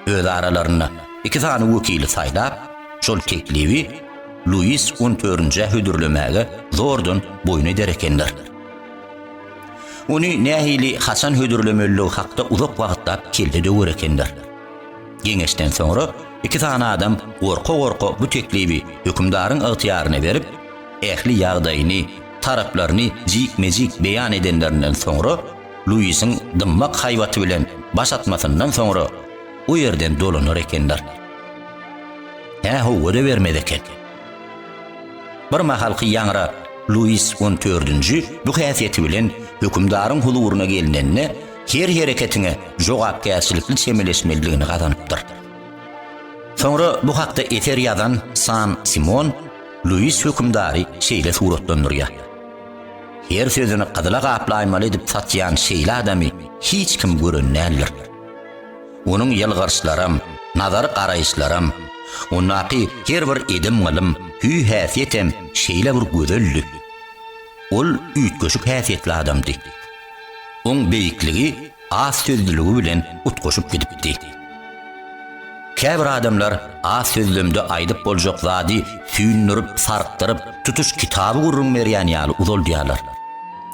Öz aralarynda iki sany wekili saýlap, şol teklibi Luis on dördünjä hödürlemäge zordan boýun eder ekenler. Ony nähili, haçan hödürlemelidigi hakda uzak wagtlap kelle döwer ekenler. Geňeşden soňra iki sany adam gorka-gorka bu teklibi hökümdaryň ygtyýaryna berip, ähli ýagdaýyny, taraplaryny jikme-jik beýan edenlerinden soňra, Luisiň dymmak haýbaty bilen baş atmasyndan soňra o ýerden dolanar ekenler. Hä howwa-da bermez eken. Bir mahalky ýaňra Luis on dördünji bu häsiýeti bilen hökümdaryň huzuryna gelnende her hereketiňe jogapkärçilikli çemeleşmelidigini gazanypdyr. Soňra bu hakda eser ýazan San Simon Luis hökümdary şeýle suratlandyrýar. Her sözüni gyzyla gaplaýmaly edip satýan şeýle adamy hiç kim gören däldir. Onuň ýylgyryşlaram, nazar garaýyşlaram, ondaky her bir edim-gylym, hüý-häsiýetem şeýle bir gözeldi. Ol üýtgeşik häsiýetli adamdy. Oň beýikligi az sözlüligi bilen utgaşyp gidipdi. Käbir adamlar az sözlemde aýdyp boljak zady süýndürip, sarkdyryp, tutuş kitaby gürrüň berýän ýaly uzaldýarlar.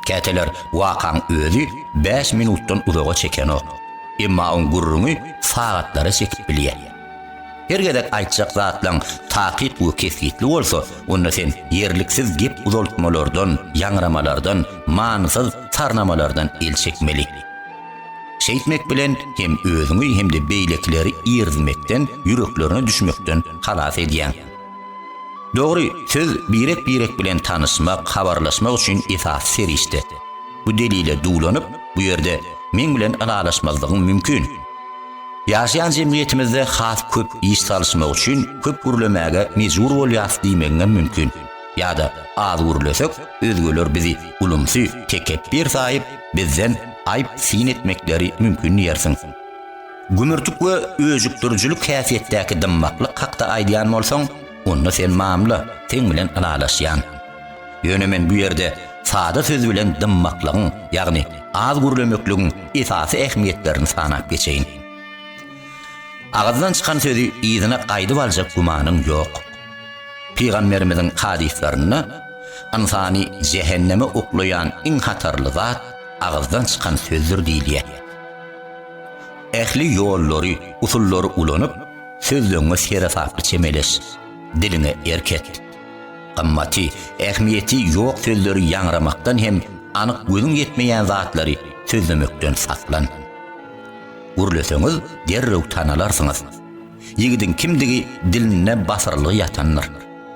Käteler wakaň özi bäş minutdan uzaga çekenok. Emma oň gürrüňi sagatlara çekip bilýär. Her gezek aýtjak zatlaň takyk we kesgitli bolsa, onda sen ýerliksiz gep uzaltmalardan, ýaňramalardan, manysyz sarnamalardan el çekmeli. Şeýtmek bilen hem özüňi hem-de beýlekileri irizmekden, ýüreklerine düşmekden halas edýäň. Dogry, söz birek-birek bilen tanyşmak, habarlaşmak üçin esasy serişde. Bu delile duwlanyp, bu ýerde meň bilen ylalaşmazlygyň mümkin. Ýaşaýan jemgyýetimizde has köp iş salyşmak üçin köp gürlemäge mejbur bolýas diýmegiňem mümkin. Ýa-da az gürlesek, özgeler bizi ulumsy, tekepbir saýyp, bizden aýp syn etmekleri mümkin diýersiň. Gümürtik we öjükdirijilik häsiýetdäki dymmaklyk hakda aýdýan bolsaň, onda sen mamla, seň bilen ylalaşýan. Ýöne men bu ýerde sada söz bilen dymmaklygyň, ýagny az gürlemekligiň esasy ähmiýetlerini sanap geçeýin. Agyzdan çykan sözi yzyna gaýdyp aljak gümanyň ýok. Pygamberimiziň hadyslarynda ynsany jähenneme oklaýan iň hatarly zat agyzdan çykan sözdür diýilýär. Ähli ýollary, usullary ulanyp, sözleňňe seresaply çemeleş, diliňe erk et. Gymmaty, ähmiýeti ýok sözleri ýaňramakdan hem anyk gözüň ýetmeýän zatlary sözlemekden saklan. Gürleseňiz derrew tanalarsyňyz. Ýigidiň kimdigi dilinde basyrylgy ýatandyr.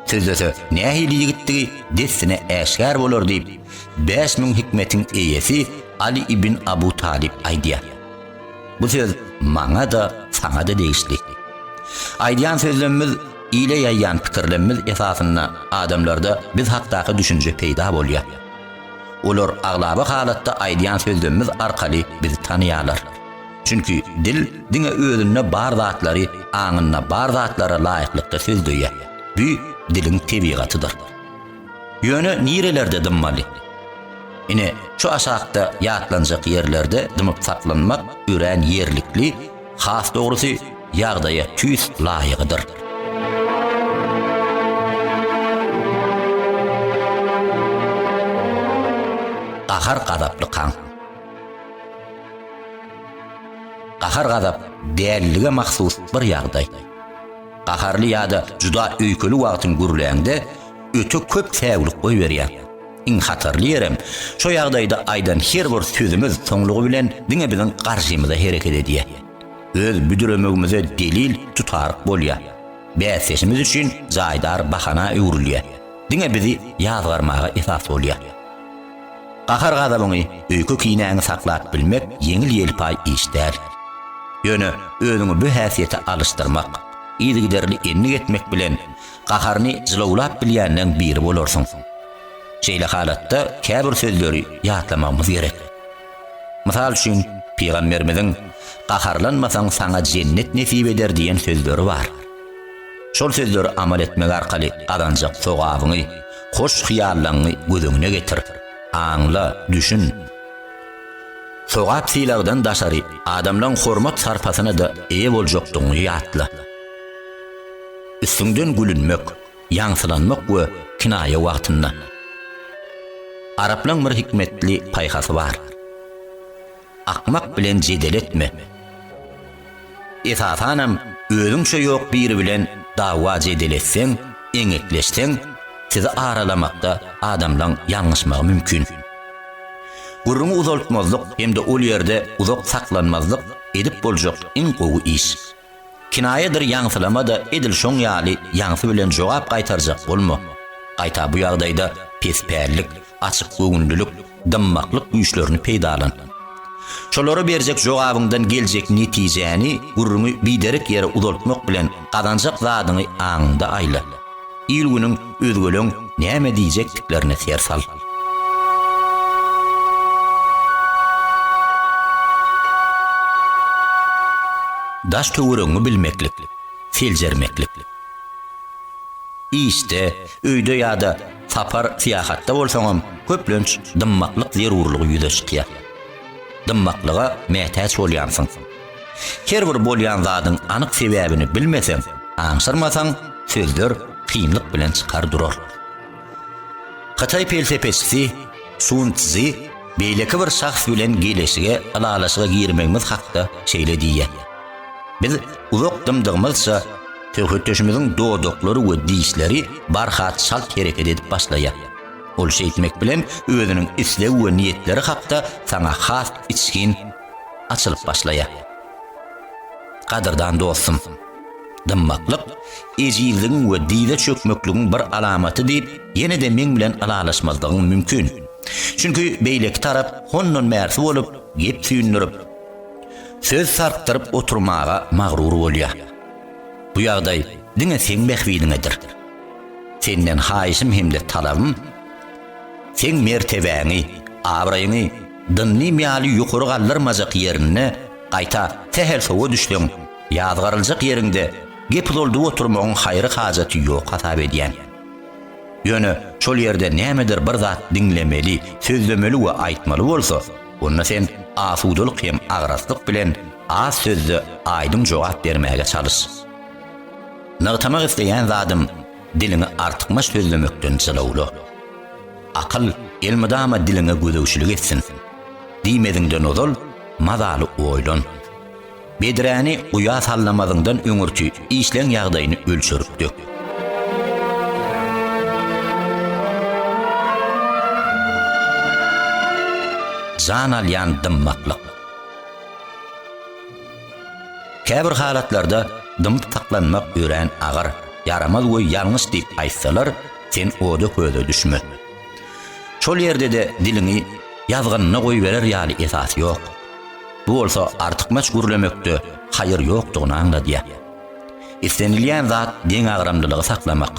Sözlese nähili ýigitdigi dessine äşgär bolar diýip, 5000 hikmetiň eýesi Aly ibn Abu Talyp aýdýar. Bu söz maňa-da, saňa-da degişli. Aýdýan sözlemimiz, ile ýaýýan pikirlemimiz esasynda adamlarda biz hakdaky düşünje peýda bolýar. Olar aglaba halatda aýdýan sözlemimiz arkaly bizi tanaýarlar. Çünki dil diňe özünde bar zatlary aňynda bar zatlara laýyklykda sözleýär. Bu diliň tebigatydyr. Ýöne nirelerde dymmaly? Ine, şu aşakda ýatlanjak ýerlerde dymyp saklanmak örän ýerlikli, has dogrusy, ýagdaýa tüýs laýygydyr. Gahar-gazaplykaň. Gahar-gazap dälilige mahsus bir ýagdaý. Gaharly ýa-da juda öýkeli wagtyň gürläňde, öte köp säwlik goýberýäň. Iň hatarly ýerem, şo ýagdaýda aýdan her bir sözümiz soňlugy bilen diňe biziň garşymyza hereket edýär. Öz büdremegimize delil, tutaryk bolýar. Bäsdeşimiz üçin jaýdar bahana öwrülýär. Diňe bizi ýazgarmaga esas bolýar. Gahar-gazabyňy, öýke-kinäňi saklap bilmek ýeňil-ýelpaý iş däl. Ýöne özüňi bu häsiýete alyşdyrmak, yzygiderli endik etmek bilen gaharyny jylawlap bilýänleň biri bolarsyň. Şeýle halatda käbir sözleri ýatlamagymyz gerek. Mysal üçin, pygamberimiziň, Gaharlanmasaň saňa jennet nesip eder diýen sözleri bar. Şol sözleri amal etmek arkaly gazanjak sogabyňy, hoş hyýallaňňy göz öňüne getir, aňla, düşün. Sogap-sylagdan daşary adamlaň hormat-sarpasyna-da eýe boljakdygyňy ýatla. Üstüňden gülünmek, ýaňsylanmak we kinaýa wagtynda. Araplaň bir hikmetli paýhasy bar. Akmak bilen jedel etme. Esasanam özüňçe ýok biri bilen dawa-jedel etseň, eňekleşseň, sizi aralamakda adamlaň ýalňyşmagy mümkin. Gürrüňi uzaltmazlyk hem-de ol ýerde uzak saklanmazlyk edip boljak iň gowy iş. Kinaýadyr ýaňsylama-da edil şoň ýaly ýaňsy bilen jogap gaýtarjak bolma. Gaýta bu ýagdaýda pespällik, açyk göwünlilik, dymmaklyk güýçlerini peýdalan. Şolara berjek jogabyňdan geljek netijäni gürrüňi biderek ýere uzaltmak bilen gazanjak zadyňy aňyňda aýla. Il-günüň özgeleň näme diýjekdiklerine ser sal. Daş-töweregiňi bilmeklik, seljermeklik. Işde, öýde ýa-da sapar, syýahatda bolsaňam, köplenç dymmaklyk zerurlygy ýüze çykýar. Dymmaklyga mätäç bolýansyň. Her bir bolýan zadyň anyk sebäbini bilmeseň, aňşyrmasaň, sözler kynlyk bilen çykar durar. Hytaý pelsepeçisi Sun Tzy beýleki bir şahs bilen geleşige, ylalaşyga girmegimiz hakda şeýle diýýär, Biz uzak dymdygymyzça, söhbetdeşimiziň dodaklary we dişleri barha çalt hereket edip başlaýar. Ol şeýtmek bilen özüniň isleg we niýetleri hakda saňa has içgin açylyp başlaýar. Gadyrdan dostum! Dymmaklyk, ejizligiň we dyza çökmekligiň bir alamaty diýip, ýene-de meň bilen ylalaşmazlygyň mümkin. Çünki beýleki tarap hondan bärsi bolup, gep süýndürip, söz sarkdyryp oturmaga magrur bolýar. Bu ýagdaý diňe seň bähbidiňedir. Senden haýyşym hem-de talabym, seň mertebäňi, abraýyňy dynnym ýaly ýokary galdyrmajak ýerinde, gaýta sähel sowa düşseň, Ýazgaryljak ýeriňde gep uzaldyp oturmagyň haýry-hajaty ýok hasap edýän. Ýöne şol ýerde nämedir bir zat diňlemeli, sözlemeli we aýtmaly bolsa, onda sen asudalyk hem agraslyk bilen az sözde aýdyň jogap bermäge çalyş. Nygtamak isleýän zadym, diliňi artykmaç sözlemekden jylawla. Akyl elmydama diliňe gözegçilik etsin. Diýmeziňden ozal mazaly oýlan. Bedräni guýa sallamazyňdan öňürti işleň ýagdaýyny ölçerip dök. jan alýan dymmaklyk. Käbir halatlarda dymyp saklanmak örän agyr, ýaramaz we ýalňyş diýip aýtsalar, sen oda-köze düşme. Şol ýerde-de diliňi ýazgynyna goýberer ýaly esas ýok. Bu bolsa artykmaç gürlemekde haýyr ýokdugyny aňladýar. Islenilýän zat deňagramlylygy saklamak,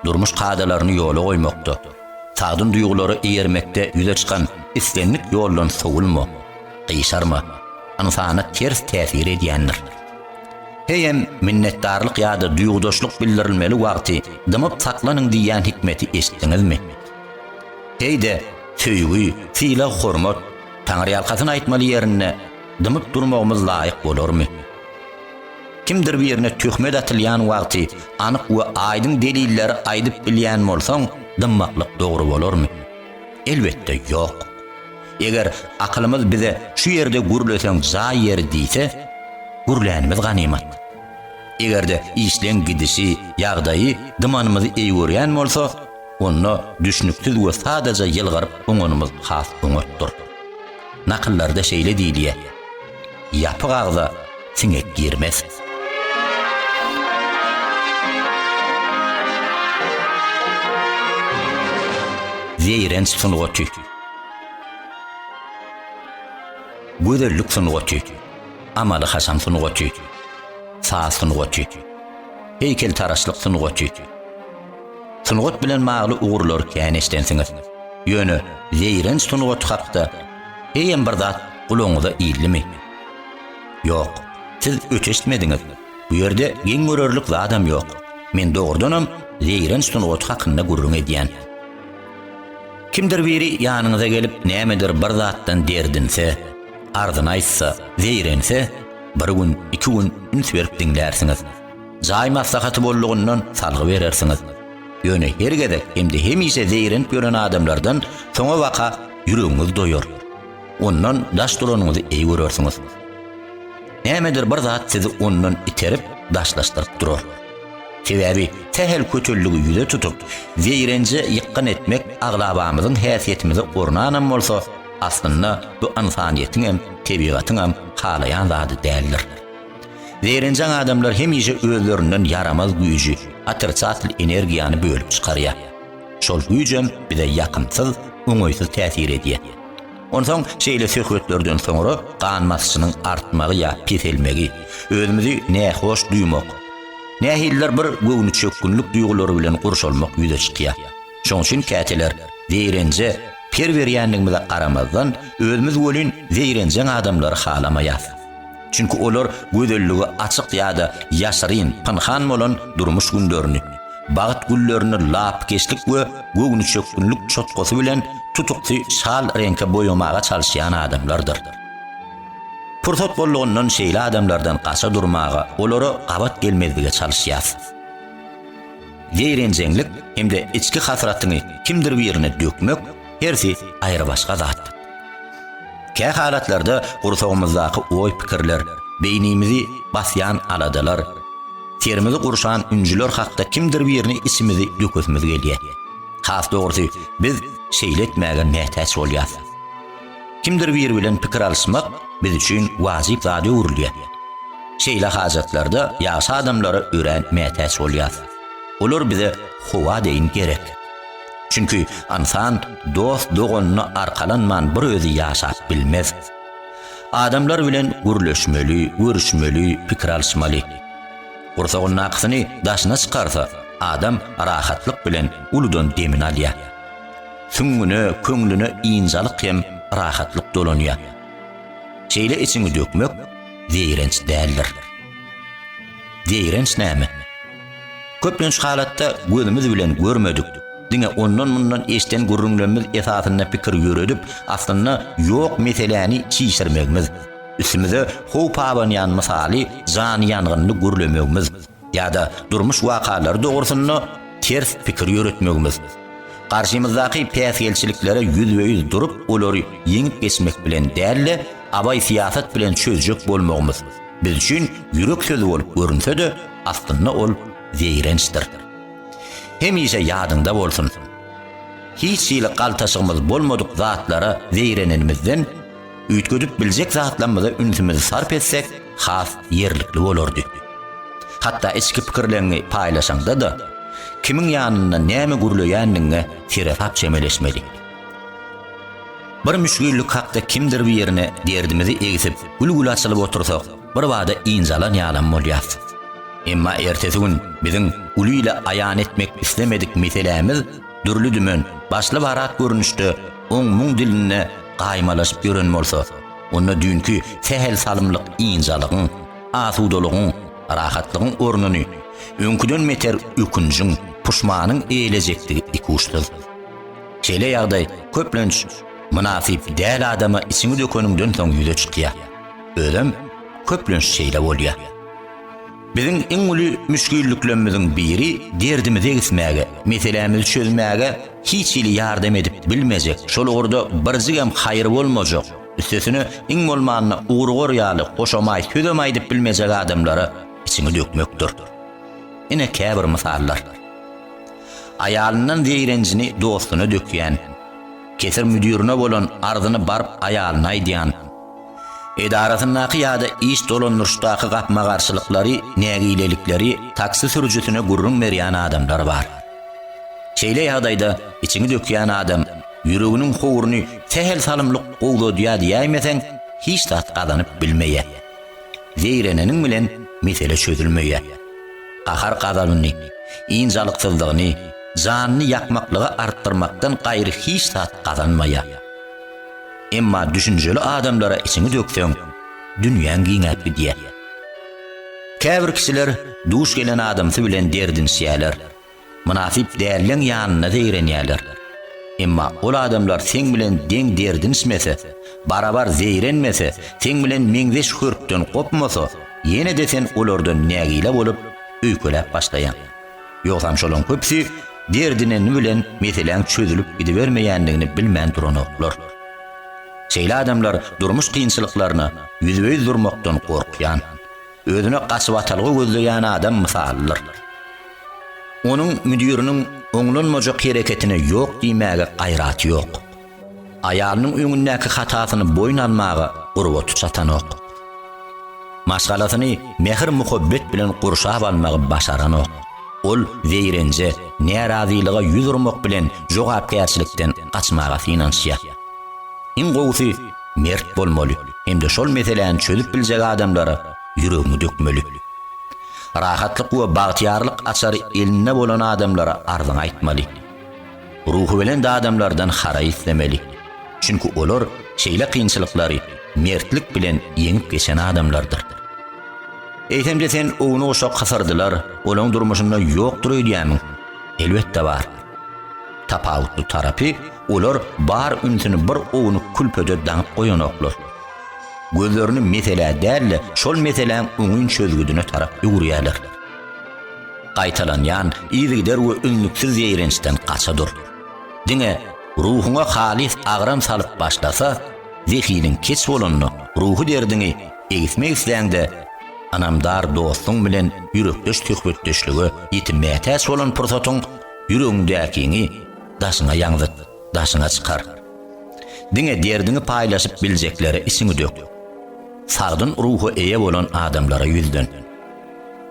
durmuş kadalaryny ýola goýmakda, sagdyn duýgulara eýermekde ýüze çykan islendik ýoldan sowulma, gyşarma, ynsana ters täsir edýändir. Heýem, minnetdarlyk ýa-da duýgudaşlyk bildirilmeli wagty dymyp saklanyň diýýän hikmeti eşitdiňizmi? Heý-de, söýgi, sylag-hormat, taňryýalkasyn aýtmaly ýerinde dymyp durmagymyz laýyk bolarmy? Kimdir birine töhmet atylýan wagty anyk we aýdyň delilleri aýdyp bilýän bolsaň, dymmaklyk dogry bolarmy? Elbetde, ýok. Eger akylymyz bize şu ýerde gürleseň jaý ýeri diýse, gürlänimiz ganymat. Eger-de işleň gidişi, ýagdaýy dymanymyzy eý görýän bolsa, onda düşnüksiz we sadaja ýylgyryp oňanymyz has oňatdyr. Nakyllarda şeýle diýilýär, Ýapyk agza siňek girmez. Zeýrenç sungaty. Gözellik sungaty. Amaly-haşam sungaty. Saz sungaty. Heýkeltaraşlyk sungaty. Sungat bilen bagly ugurlary kän eşdensiňiz. Ýöne zeýrenç sungaty hakda heýem bir zat gulagyňyza ildimi? Ýok, siz öte eşitmediňiz. Bu ýerde geň görerlik zadam ýok. Men dogrudanam zeýrenç sungaty hakynda gürrüň edýän. Kimdir biri ýanyňyza gelip nämedir bir zatdan derdinse, arzyny aýtsa, zeýrense, bir gün, iki gün üns berip diňlärsiňiz. Jaý maslahaty boldugyndan salgy berersiňiz. Ýöne her gezek hem-de hemişe zeýrenip ýören adamlardan soňabaka ýüregiňiz doýar. Ondan daş duranyňyzy eý görersiňiz. Nämedir bir zat sizi ondan iterip, daşlaşdyryp durar. Sebäbi sähel kötelligi ýüze tutup, zeýrenje ýykgyn etmek aglabamyzyň häsiýetimize ornanam bolsa, aslynda bu ynsanyýetiňem, tebigatyňam halaýan zady däldir. Zeýrenjeň adamlar hemişe özlerinden ýaramaz güýji, otrisatel energiýany bölüp çykarýar. Şol güýjem bize ýakymsyz, oňaýsyz täsir edýär. Onsoň şeýle söhbetlerden soňra gan basyşynyň artmagy ýa peselmegi, özümizi nähoş duýmak, nähilidir bir göwnüçökgünlik duýgulary bilen gurşalmak ýüze çykýar. Şoň üçin käteler zeýrenje per berýändigimize garamazdan, özümiz welin zeýrenjeň adamlary halamaýas. Çünki olar gözelligi açyk ýa-da ýaşyryn, pynhan bolan durmuş günlerini, bagt güllerini lapykeçlik we göwnüçökgünlik çotgasy bilen tutuksy şal reňke boýamaga çalyşýan adamlardyr. Pursat boldugyndan şeýle adamlardan gaça durmaga, olara gabat gelmezlige çalyşýas. Zeýrenjeňlik hem-de içki hasratyňy kimdir birine dökmek hersi aýrybaşga zat. Kä halatlarda gursagymyzdaky oý-pikirler, beýnimizi basýan aladalar, serimizi gurşan ünjüler hakda kimdir birine içimizi dökesimiz gelýär. Has dogrusy, biz şeýle etmäge mätäç bolýas. Kimdir biri bilen pikir alyşmak biz üçin wajyp zada öwrülýär. Şeýle hajatlarda ýagşy adamlara örän mätäç bolýas. Olar bize howa deýin gerek. Çünki ynsan dost-doganyna arkalanman bir özi ýaşap bilmez. Adamlar bilen gürleşmeli, görüşmeli, pikir alyşmaly. Gursagyndakysyny daşyna çykarsa, adam rahatlyk bilen uludan demini alýar. Süňňüne, köňlüne ynjalyk hem rahatlyk dolanýar. Şeýle içiňi dökmek zeýrenç däldir. Zeýrenç näme? Köplenç halatda gözümiz bilen görmedik, diňe ondan-mundan eşden gürrüňlerimiz esasynda pikir ýöredip, aslynda ýok meseläni çişirmegimiz, üstümize howp abanýan mysaly janyýangynly gürlemegimiz ýa-da durmuş wakalary dogrusynda ters pikir ýöretmegimiz, garşymyzdaky päsgelçiliklere ýüzbe-ýüz durup olary ýeňip geçmek bilen däl-de, abaý-syýasat bilen çözjek bolmagymyz. Biz üçin ýürek sözi bolup görünse-de, aslynda ol zeýrençdir. Hemişe ýadyňda bolsun! Hiç hili galtaşygymyz bolmadyk zatlara zeýrenenimizden. üýtgedip biljek zatlarymyza ünsümizi sarp etsek, has ýerlikli bolardy. Hatda içki pikirleriňi paýlaşaňda-da, kimiň ýanynda näme gürleýändigiňe seresap çemeleşmeli. Bir müşgillik hakda kimdir birine derdimizi egsip, gül-gül açylyp otursak, birbada ynjalan ýalam bolýas. Emma ertesi gün biziň uly ile aýan etmek islemedik meselämiz dürli-dümen, başly-barat görnüşde oň-muň dilinde gaýmalaşyp ýören bolsa, onda düýnki sähel salymlyk ynjalygyň, asudalygyň, rahatlygyň ornuny öňküden beter ökünjiň, puşmanyň eýelejekdigi ikuçsyz. Şeýle ýagdaý, köplenç, mynasyp däl adama içiňi dökeniňden soň ýüze çykýar. Özem, köplenç şeýle bolýar. Biziň iň uly müşgilliklerimiziň biri derdimizi egismäge, meselämizi çözmäge hiç hili ýardam edip bilmejek, şol ugurda birjigem haýry bolmajak, üstesine iň bolmanda ugrugar ýaly hoşamaý sözem aýdyp bilmejek adamlara içiňi dökmekdir. Ine käbir mysallar. Aýalyndan zeýrenjini dostuna dökýän, kesir müdirine bolan arzyny baryp aýalyna aýdýan, edarasyndaky ýa-da iş dolandyryşdaky gapma-garşylyklary, nägilelikleri taksi sürüjisine gürrüň berýän adamlar bar. Şeýle ýagdaýda içiňi dökýän adam ýüreginiň howruny sähel salymlyk gowzadýar diýäýmeseň, hiç zat gazanyp bilmeýär. Zeýreneniň bilen mesele çözülmeýär. Gahar-gazabyny, ynjalyksyzlygyny, janyny ýakmaklygy artdyrmakdan gaýry hiç zat gazanmaýar. Emma düşünjeli adamlara içiňi dökseň, dünýäň giňäp gidýär. Käbir kişiler duş gelen adamsy bilen derdinişýärler. Mynasyp dälleň ýanynda zeýrenýärler. Emma ol adamlar seň bilen deň derdinişmese, barabar zeýrenmese, seň bilen meňzeş hörpden gopmasa, ýene-de sen olardan nägile bolup, öýkeläp başlaýaň. Ýogsam şolaň köpüsi derdineni bilen meseläň çözülip gidibermeýändigini bilmän duranoklar. Şeýle adamlar durmuş kynçylyklaryna ýüzbe-ýüz durmakdan gorkýan, özüne gaçybatalga gözleýän adam mysalydyr. Onuň müdiriniň oňlanmajak hereketine ýok diýmäge gaýraty ýok. Aýalynyň öňündäki hatasyny boýun almaga gurbaty çatanok. Maşgalasyny mähir-muhabbet bilen gurşap almagy başaranok. Ol zeýrenje, närazylyga ýüz urmak bilen jogapkärçilikden gaçmaga synanyşýar. Iň gowusy, mert bolmaly hem-de şol meseläni çözüp biljek adamlara ýüregiňi dökmeli. Rahatlyk we bagtyýarlyk açary elinde bolan adamlara arzyňy aýtmaly. Ruhubelent adamlardan haraý islemeli. Çünki olar şeýle kynçylyklary mertlik bilen ýeňip geçen adamlardyr. Eýsem-de sen ownuk-uşak hysyrdylar olaň durmuşynda ýokdur öýdýämiň? Elbetde bar. Tapawutly tarapy, olar bar ünsüni bir ownuk külpede daňyp goýanoklar. Gözlerini meselä däl-de, şol meseläň oňyn çözgüdine tarap öwürýärler. Gaýtalanýan, yzygider we üznüksiz zeýrençden gaça dur. Diňe ruhuňa halys agram salyp başlasa, zehiniň keç bolanda, ruhy derdiňi egismek isläňde, ynamdar dostuň bilen ýürekdeş söhbetdeşlige ýiti mätäç bolan pursatyň ýüregiňdäkiňi daşyňa ýaňzyt, daşyňa çykar. Diňe derdiňi paýlaşyp biljeklere içiňi dök. Sagdyn ruha eýe bolan adamlara ýüzlen.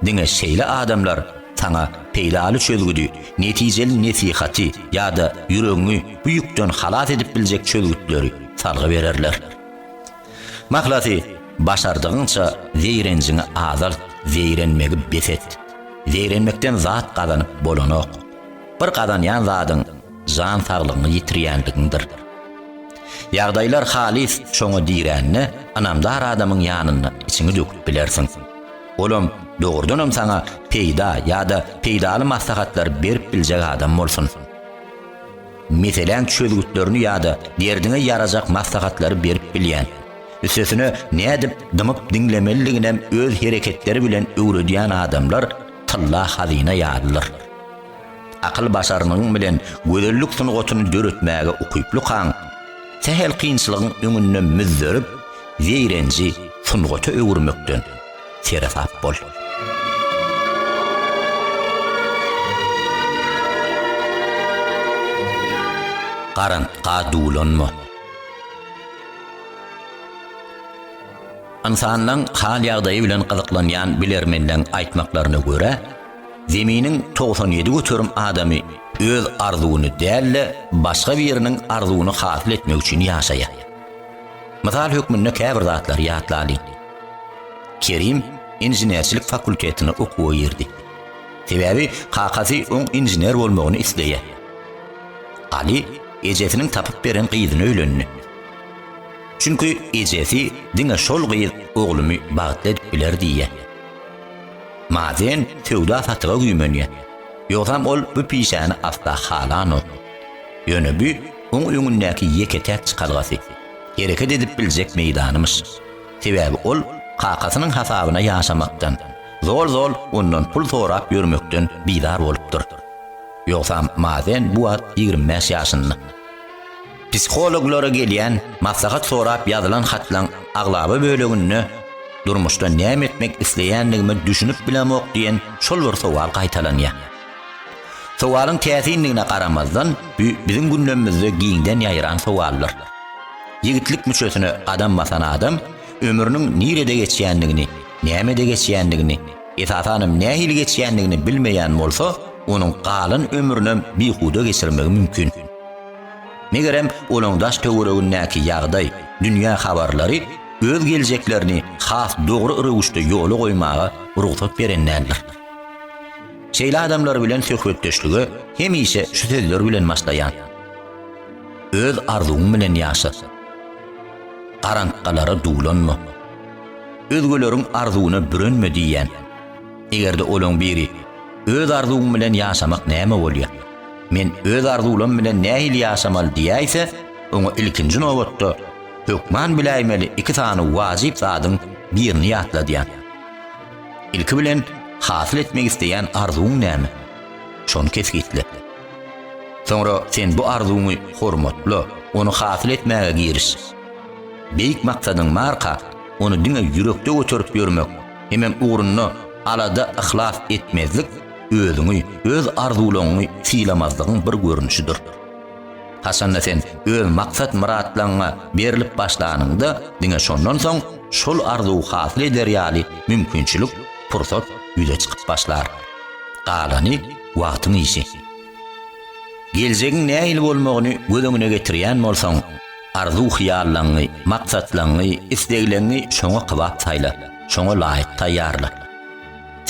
Diňe şeýle adamlar saňa peýdaly çözgüdi, netijeli nesihaty ýa-da ýüregiňi bu ýükden halas edip biljek çözgütleri salgy bererler. Mahlasy, başardygyňça zeýrenjiňi azalt, zeýrenmegi bes et. Zeýrenmekden zat gazanyp bolanok. Bir gazanýan zadyň jan saglygyňy ýitirýänligiňdir. Ýagdaýlar halys şoňa dirände ynamdar adamyň ýanynda içiňi döküp bilersiň. Olam dogrudanam saňa peýda ýa-da peýdaly maslahatlary berip biljek adam bolsun. Meseläň çözgütlerini ýa-da derdiňe ýarajak maslahatlary berip bilýän, üstesine nädip dymyp diňlemelidiginem öz hereketleri bilen öwredýän adamlar tylla hazyna ýalydyr. Akyl-başarnygyň bilen gözellik sungatyny döretmäge ukyplykaň, sähel kynçylygyň öňünde müzzerip, zeýrenji sungata öwürmekden seresap bol. Garantga duwlanma. Ynsanlaň hal-ýagdaýy bilen gyzyklanýan bilermenleň aýtmaklaryna görä, Zeminiň 97% adamy öz arzuwyny däl-de, başga biriniň arzuwyny hasyl etmek üçin ýaşaýar. Mysal hökmünde käbir zatlary ýatlalyň. Kerim inženerçilik fakultetine okuwa girdi. Sebäbi kakasy oň inžener bolmagyny isleýär. Aly ejesiniň tapyp beren gyzyna öýlendi. Çünki ejesi diňe şol gyz oglumy bagtly edip biler diýýär. Mazen söwda-satyga güýmenýär. Ýogsam ol bu pişäni asla halanok. Ýöne bu oň öňündäki ýeke-täk çykalgasy, hereket edip biljek meýdanymyş. Sebäbi ol kakasynyň hasabyna ýaşamakdan, zol-zol ondan pul sorap ýörmekden bizar bolupdyr. Ýogsam Mazen bu wagt 25 ýaşynda. Psihologlara gelýän, maslahat sorap ýazylan hatlaň aglaba böleginde durmuşda näme etmek isleýändigime düşünip bilemok diýen şol bir sowal gaýtalanýar. Sowalyň täsinligine garamazdan, bu biziň gündemimizde giňden ýaýran sowaldyr. Ýigitlik müçesine gadam basan adam ömrüniň nirede geçýändigini, nämede geçýändigini, esasanam nähili geçýändigini bilmeýän bolsa, onuň galan ömrünem bihuda geçirmegi mümkin. Megerem, olaň daş-töweregindäki ýagdaý, dünýä habarlary öz geljeklerini has dogry röwüşde ýola goýmaga rugsat beren däldir. Şeýle adamlar bilen söhbetdeşlige hemişe şu sözler bilen başlaýan. Öz arzuwyň bilen ýaşa. Garantgalara duwlanma. Özgeleriň arzuwyna bürenme diýýän. Eger-de olaň biri, Öz arzuwyň bilen ýaşamak näme bolýa? Men öz arzuwlam bilen nähili ýaşamaly diýäýse, oňa ilkinji nobatda hökman biläýmeli iki sany wajyp zadyň birini ýatladýan. Ilki bilen hasyl etmek isleýän arzuwyň näme? Şony kesgitle. Soňra sen bu arzuwyňy hormatla, ony hasyl etmäge giriş. Beýik maksadyň barka, ony diňe ýürekde göterip ýörmek hemem ugrunda alada yhlas etmezlik özüňi, öz arzuwlaryňy sylamazlygyň bir görnüşidir. Haçanda sen öz maksat-myratlaryňa berlip başlanyňda, diňe şondan soň şol arzuwy hasyl eder ýaly mümkinçilik, pursat ýüze çykyp başlar. Galany wagtyň işi. Geljegiň nähili bolmagyny göz öňüne getirýän bolsaň, arzuw-hyýallaňy, maksatlaňy, islegleňi şoňa kybap saýla, şoňa laýyk taýýarla.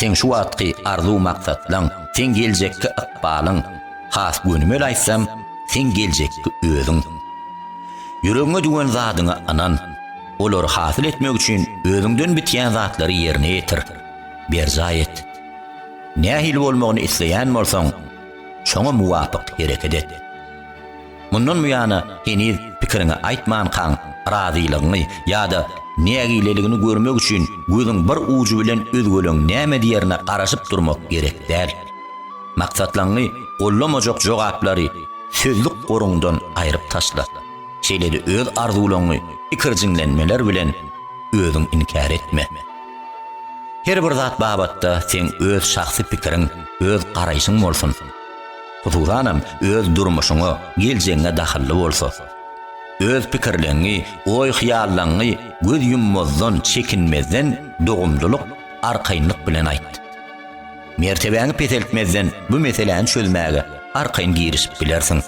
Seň şu wagtky arzuw-maksatlaň, seň geljekki ykbalyň, has gönümel aýtsam, seň geljekki özüň. Ýüregiňe düwen zadyňa ynan, olary hasyl etmek üçin özüňden bitýän zatlary ýerine ýetir, berjaý et. Nähili bolmagyny isleýän bolsaň, şoňa muwapyk hereket et. Mundan buýana heniz pikiriňi aýtmankaň razylygyňy ýa-da nägileligini görmek üçin gözüň bir ujy bilen özgeleň näme diýerine garaşyp durmak gerek däl. Maksatlaňňy gollamajak jogaplary sözlük goruňdan aýryp taşla. Şeýle-de öz arzuwlaňňy ikirjiňlenmeler bilen özüň inkär etme. Her bir zat babatda seň öz şahsy pikiriň, öz garaýşyň bolsun. Hususanam öz durmuşyňa, geljegiňe dahylly bolsa. Öz pikirleňňi, oý-hyýallaňňy göz ýummazdan, çekinmezden dogumlylyk, arkaýynlyk bilen aýt. Mertebäňi peseltmezden bu meseläni çözmäge arkaýyn girişip bilersiň.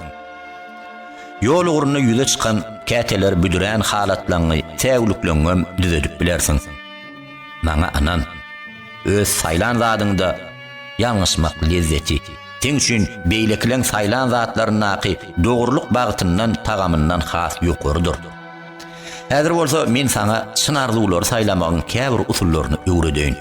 Ýol ugrunda ýüze çykan käteler büdürän halatlaňňy, säwlikleňňem düzedip bilersiň. Maňa ynan. Öz saýlan zadyňda ýalňyşmak lezzeti, seň üçin beýlekileň saýlan zatlaryndaky dogrulyk bagtyndan, tagamyndan has ýokarydyr. Häzir bolsa men saňa çyn arzuwlary saýlamagyň käbir usullaryny öwredeýin.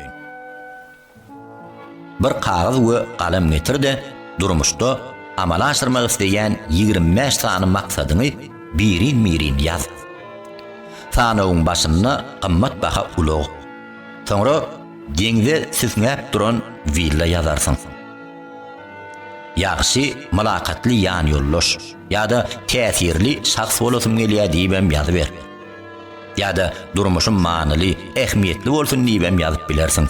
Bir kagyz we galam getir-de, durmuşda amala aşyrmak isleýän 25 sany maksadyňy birin-birin ýaz. Sanawyň başynda gymmat baha ulag, soňra deňze süsňäp duran willa ýazarsyň. Ýagşy, mylakatly ýanýoldaş ýa-da täsirli şahs bolasym gelýär diýibem ýazyber. Ýa-da durmuşym manyly, ähmiýetli bolsun diýibem ýazyp bilersiň.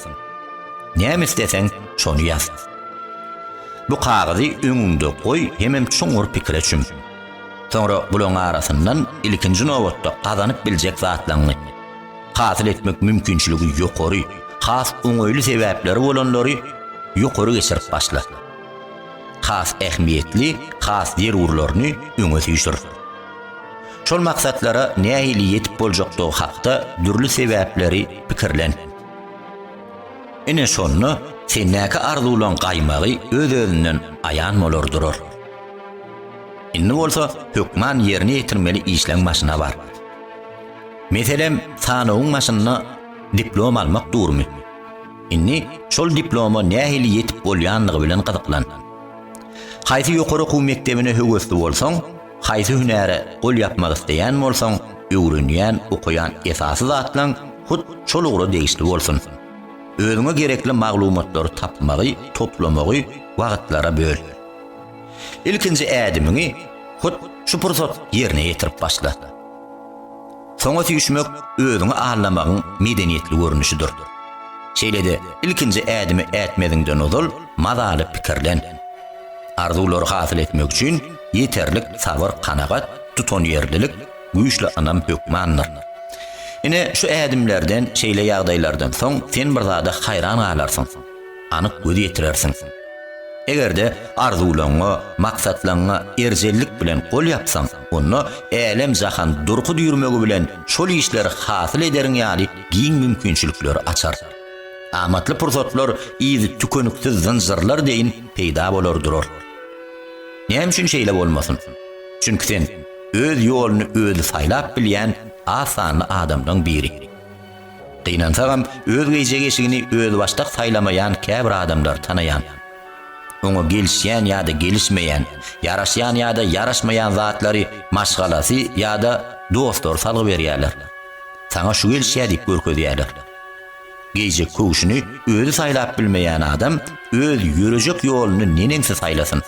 Näme isleseň, şony ýaz. Bu kagyzy öňüňde goý hemem çuňňur pikire çüm. Soňra bulaň arasyndan ilkinji nobatda gazanyp biljek zatlaňňy. Hasyl etmek mümkinçiligi ýokary, has oňaýly sebäpleri bolanlary ýokary geçirip başla. Has ähmiýetli, has zerurlaryny öňe süýşür. Şol maksatlara nähili ýetip boljakdygy hakda dürli sebäpleri pikirlen. Ine şonda sendäki arzuwlaň gaýmagy öz-özünden aýan bolar durar. Indi bolsa hökman ýerine ýetirmeli işleň başyna bar. Meselem, sanawyň başynda diplom almak durmy? Indi şol diploma nähili ýetip bolýanlygy bilen gyzyklan. Haýsy ýokary okuw mekdebine höwesli bolsaň, haýsy hünäre gol ýapmak isleýän bolsaň, öwrenýän, okaýan esasy zatlaň hut şol ugra degişli bolsun. Özüňe gerekli maglumatlary tapmagy, toplamagy wagtlara böl. Ilkinji ädimiňi hut şu pursat ýerine ýetirip başla. Soňa süýşmek özüňi aldamagyň medeniýetli görnüşidir. Şeýle-de ilkinji ädimi ätmeziňden ozal mazaly pikirlen. Arzuwlary hasyl etmek üçin ýeterlik sabyr-kanagat, tutanýerlilik, güýçli ynam hökmandyr. Ine, şu ädimlerden, şeýle ýagdaýlardan soň sen bir zada haýran galarsyň, anyk göz ýetirersiň. Eger-de arzuwlaryňa, maksatlaryňa erjellik bilen gol ýapsaň, onda älem-jahan durky-düýrmegi bilen şol işleri hasyl ederiň ýaly giň mümkinçilikleri açar. Amatly pursatlar yzy tükeniksiz zynjyrlar deýin peýda bolar durar. Näme üçin şeýle bolmasyn? Çünki sen öz ýoluny özi saýlap bilýän az sanly adamlaň biri. Gynansagam, öz geýjek eşigini özbaşdak saýlamaýan käbir adamlary tanaýan. Oňa gelişýän ýa-da gelişmeýän, ýaraşýan ýa-da ýaraşmaýan zatlary maşgalasy ýa-da dostlary salgy berýärler. Saňa şu gelişýär diýip görkezýärler. Geýjek köwşüni özi saýlap bilmeýän adam öz ýörejek ýoluny neneňsi saýlasyn?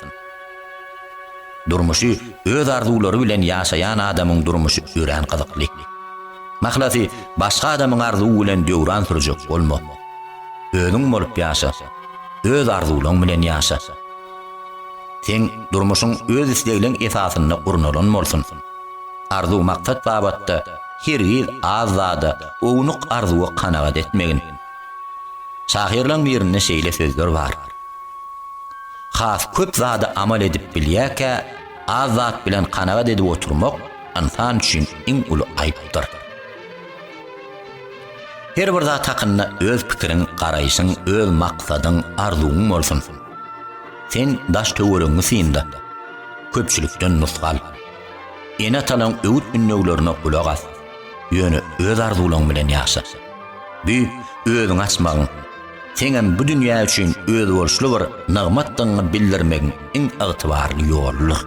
Durmuşy öz arzuwlary bilen ýaşaýan adamyň durmuşy örän gyzykly. Mahlasy, başga adamyň arzuwy bilen döwran sürjek bolma. Özüň bolup ýaşa. Öz arzuwlaň bilen ýaşa. Seň durmuşyň öz islegleň esasynda gurnalan bolsun. Arzuw-maksat babatda hergiz az zada, ownuk arzuwa kanagat etmegin. Şahyrlaň birinde şeýle sözler bar. Has köp zady amal edip bilýärkä, az zat bilen kanagat edip oturmak ynsan üçin iň uly aýypdyr. Her bir zat hakynda öz pikiriň, garaýşyň, öz maksadyň, arzuwyň bolsun. Sen daş-töweregiňi synla. Köpçülikden nusga al. Ene-atalaň öwüt-ündewlerine gulak as. Ýöne öz arzuwlaň bilen ýaşa. Bu özüňi açmagyň, seňem bu dünýä üçin özboluşly bir nygmatdygyňy bildirmegiň iň ygtybarly ýoludyr.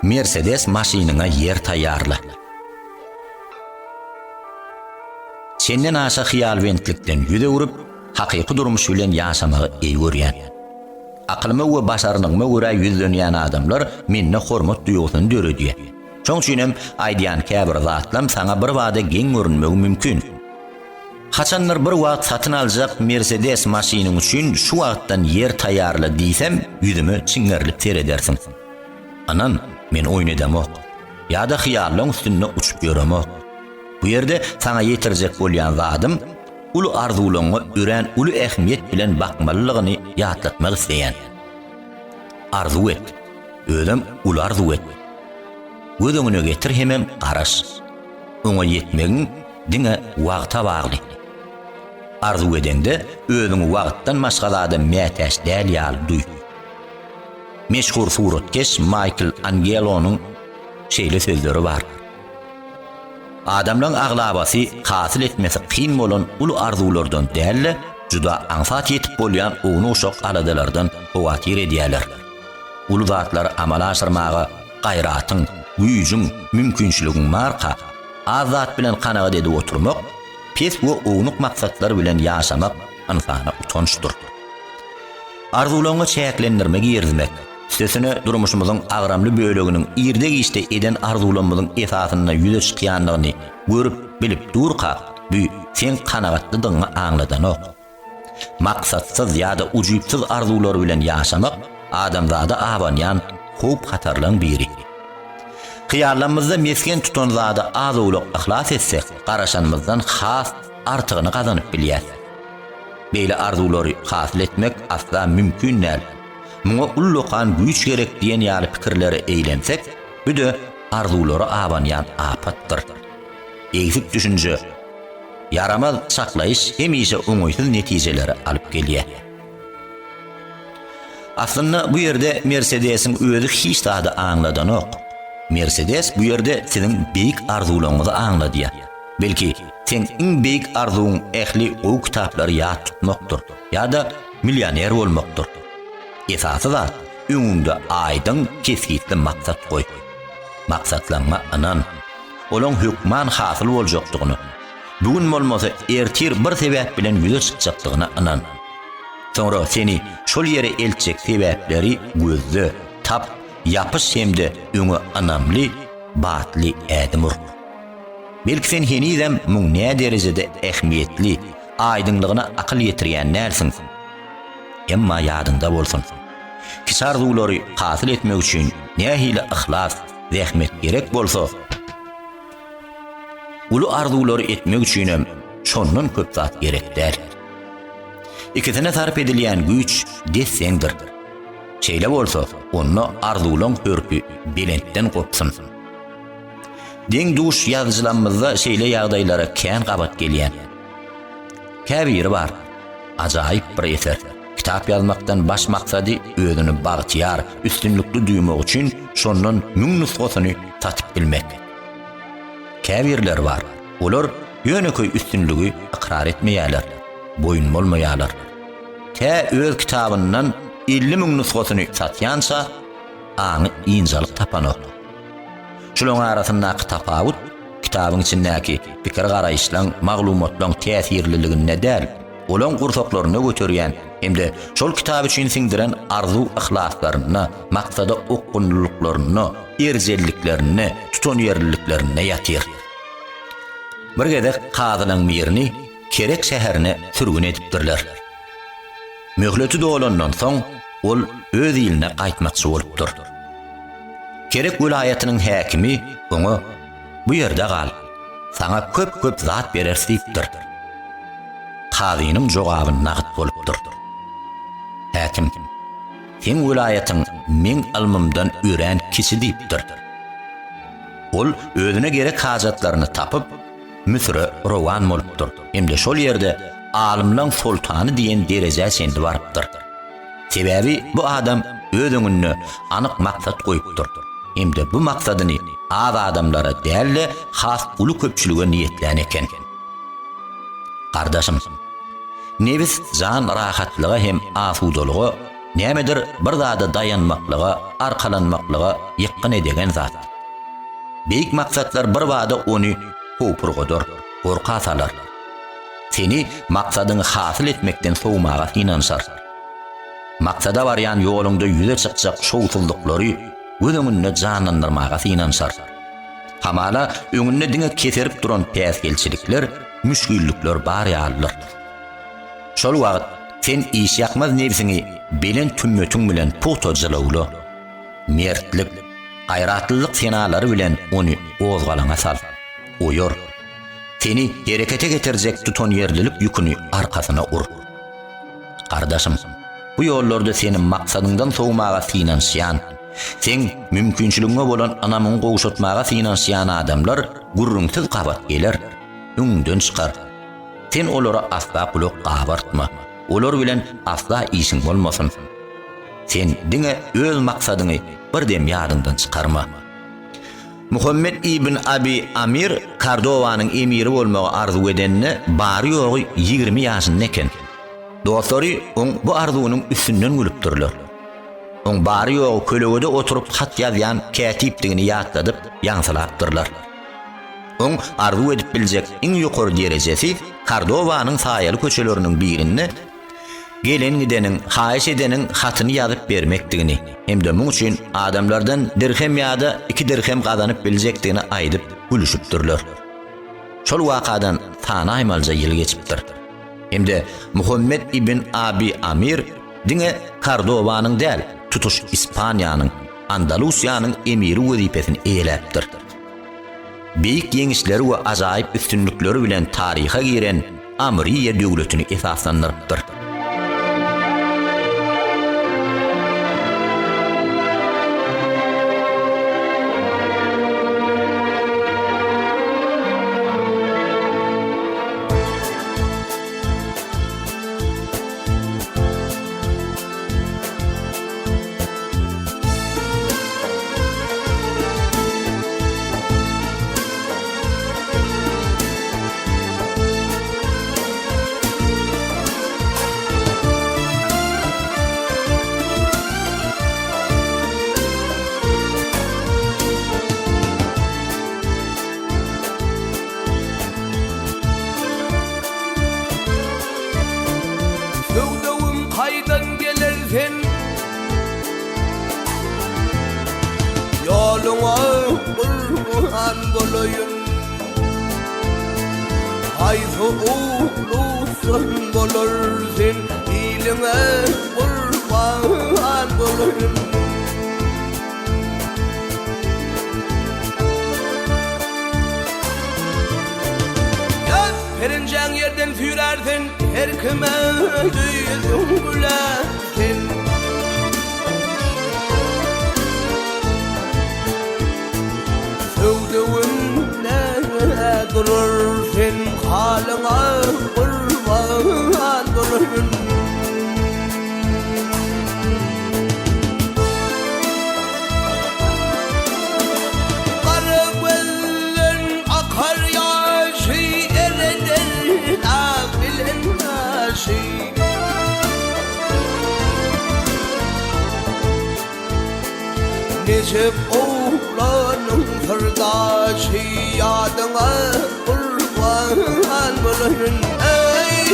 Mersedes maşynyňa ýer taýýarla. Çenden aşa hyýalbentlikden ýüz öwrüp, hakyky durmuş bilen ýaşamagy eý görýän. Akylyma we başarnygyma görä ýüzlenýän adamlar mende hormat duýgusyny döredýär. Şoň üçinem aýdýan käbir zatlam saňa birbada geň görünmegi mümkin. Haçandyr bir wagt satyn aljak Mersedes maşynyň üçin şu wagtdan ýer taýýarla diýsem, ýüzüme çiňerilip seredersiň. Ynan, men oýun edemok. Ýa-da hyýallaň üstünde uçup ýöremok. Bu ýerde saňa ýetirjek bolýan zadym, uly arzuwlaňňa örän uly ähmiýet bilen bakmalylygyny ýatlatmak isleýän. Arzuw et. Özem uly arzuw et. Göz öňüne getir hemem garaş. Oňa ýetmegiň diňe wagta bagly. Arzuw edeňde özüňi wagtdan başga zada mätäç däl ýaly duý. Meşhur suratkeş Maýkl Angelonyň şeýle sözleri bar. Adamlaň aglabasy hasyl etmesi kyn bolan uly arzuwlardan däl-de, juda aňsat ýetip bolýan ownuk-uşak aladalardan howatyr edýärler. Uly zatlary amala aşyrmaga gaýratyň, güýjüň, mümkinçiligiň barka, az zat bilen kanagat edip oturmak, pes we ownuk maksatlar bilen ýaşamak ynsana utançdyr. Arzuwlaryňa çäklendirme girizmek, üstesine durmuşymyzyň agramly böleginiň irde-giçde eden arzuwlarymyzyň esasynda ýüze çykýandygyny görüp, bilip durkak, bu seň kanagatlydygyňy aňladanok. Maksatsyz ýa-da ujypsyz arzuwlar bilen ýaşamak adamzada abanýan. howp-hatarlaň biri. Hyýallamyzda mesgen tutan zada az-owlak yhlas etsek, garaşanymyzdan has artygyny gazanyp bilýäs. Beýle arzuwlary hasyl etmek asla mümkin däl. Muňa ullakan güýç gerek diýen ýaly pikirlere eýlensek, bu-de arzuwlara abanýan apatdyr. Egsik düşünje, ýaramaz çaklaýyş hemişe oňaýsyz netijelere alyp gelýär. Aslynda bu ýerde Mersedesiň özi hiç zady aňladanok. Mersedes bu ýerde siziň beýik arzuwlaryňyzy aňladýar. Belki, seň iň beýik arzuwyň ähli gowy kitaplary ýat tutmakdyr ýa-da millioner bolmakdyr. Esasy zat, öňüňde aýdyň, kesgitli maksat goý. Maksatlaryňa ynan. Olaň hökman hasyl boljakdygyna, bu gün bolmasa ertir bir sebäp bilen ýüze çykjakdygyna ynan. Soňra seni şol ýere eltjek sebäpleri gözle, tap, ýapyş hem-de öňe ynamly, batly ädim ur. Belki sen henizem muň näderejede ähmiýetli, aýdyňlygyna akyl ýetirýän dälsiň. Emma ýadyňda bolsun, kiçi arzuwlary hasyl etmek üçin nähili yhlas, zähmet gerek bolsa, uly arzuwlary etmek üçinem şondan köp zat gerek däl. Ikisine sarp edilýän güýç des-deňdir. Şeýle bolsa, onda arzuwlaň hörpi belentden gopsun. Deň-duş ýazyjylamyzda şeýle ýagdaýlara kän gabat gelýän. Käbiri bar, ajaýyp bir eser, kitap ýazmakdan baş maksady özüni bagtyýar, üstünlikli duýmak üçin şondan müň nusgasyny satyp bilmek. Käbirleri bar, olar ýönekeý üstünligi ykrar etmeýärler, boýun bolmaýarlar. Tä öz kitabyndan 50 müň nusgasyny satýança, aňy ynjalyk tapanok. Şulaň arasyndaky tapawut kitabyň içindäki pikir-garaýyşlaň, maglumatlaň täsirliliginde däl, olaň gursaklarynda göterýän hem-de şol kitap üçin siňdiren arzuw-yhlaslarynda, maksada okgunlylyklarynda, erjelliklerinde, tutanýerliliklerinde ýatyr. Bir gezek kazylaň birini Kerek şäherine sürgün edipdirler. Möhleti dolandan soň, ol öz iline gaýtmakçy bolupdyr. Kerek welaýatynyň häkimi oňa, Bu ýerde gal, saňa köp-köp zat bereris diýipdir. Kazynyň jogaby nagt bolupdyr. Häkim, Seň welaýatyň meň ylmymdan örän kiçi diýipdir. Ol özüne gerek hajatlaryny tapyp, Müsüre rowan bolupdyr hem-de şol ýerde alymlaň soltany diýen derejä çenli barypdyr. Sebäbi bu adam öz öňünde anyk maksat goýupdyr hem-de bu maksadyny az adamlara däl-de, has uly köpçülige niýetlän eken. Gardaşym, nebis jan rahatlyga hem asudalyga, nämedir bir zada daýanmaklyga, arkalanmaklyga ýykgyn edegen zat. Beýik maksatlar birbada ony howpurgadar, gorka salar. Seni maksadyňy hasyl etmekden sowmaga synanyşar. Maksada barýan ýoluňda ýüze çykjak şowsuzlyklary göz öňünde janlandyrmaga synanyşar. Hamala öňünde diňe keserip duran päsgelçilikler, müşgillikler bar ýalydyr. Şol wagt sen işýakmaz nebsiňi belent hümmetiň bilen pugta jylawla. Mertlik, gaýratlylyk senalary bilen ony gozgalaňa sal, oýar. Seni herekete getirjek tutanýerlilik ýüküni arkasyna ur. Gardaşym, bu ýollarda seni maksadyňdan sowmaga synanyşýan, seň mümkinçiligiňe bolan ynamyňy gowşatmaga synanyşýan adamlar gürrüňsiz gabat geler, öňüňden çykar. Sen olara asla gulak gabartma, olar bilen asla işiň bolmasyn. Sen diňe öz maksadyňy bir dem ýadyňdan çykarma. Muhammet ibn Abi Amir Kordowanyň emiri bolmagy arzuw edende bary-ýogy 20 ýaşynda eken. Dostlary oň bu arzuwynyň üstünden gülüpdirler. Oň bary-ýogy kölegede oturyp hat ýazýan kätipdigini ýatladyp, ýaňsylapdyrlar. Oň arzuw edip biljek iň ýokary derejesi Kordowanyň saýaly köçeleriniň birinde gelen-gideniň, haýyş edeniň hatyny ýazyp bermekdigini hem-de muň üçin adamlardan dirhem ýa-da iki dirhem gazanyp biljekdigini aýdyp gülüşipdirler. Şol wakadan sanaýmalyja ýyl geçipdir. Hem-de Muhammet ibn Abi Amir diňe Kordowanyň däl, tutuş Ispaniýanyň. Andalusiýanyň emiri wezipesini eýeläpdir. Beýik ýeňişleri we ajaýyp üstünlikleri bilen taryha giren Amriýa döwletini esaslandyrypdyr. Söwdügim kaýdan geler sen? Ýoluňa gurban bolaýyn. Haýsy ulusdan bolar sen? Iliňe gurban bolaýyn. Perinjäň ýerden süýrär sen, Her kime ýüzüň güler sen. Söwdügim näge durar sen, Halyňa gurban bolaýyn. Gara gözden akar ýaşy, Ereder dag bilen daşy. Nejep oglanyň syrdaşy, Ýadyňa gurban bolaýyn, eý.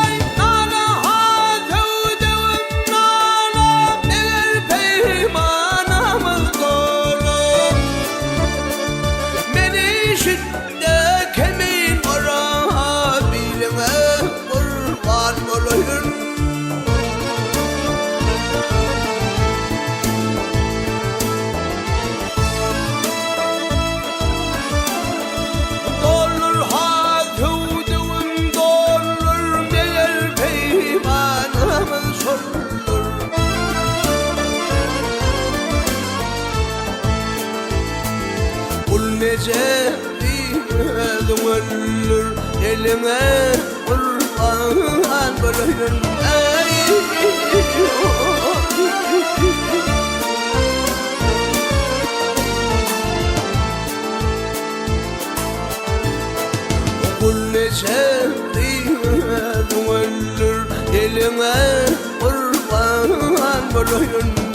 Aý, nana-ha, söwdügim nana, Eger peýmanamyz dolar. Meni şitde kemin gara, Biliňe gurban bolaýyn. Doldur ha söwdügim doldur, Meger peýmanymyz şoldur. Gulneje özüň öldür, Eliňe gurban bolaýyn. Gulneje özüň öldür, Eliňe gurban bolaýyn.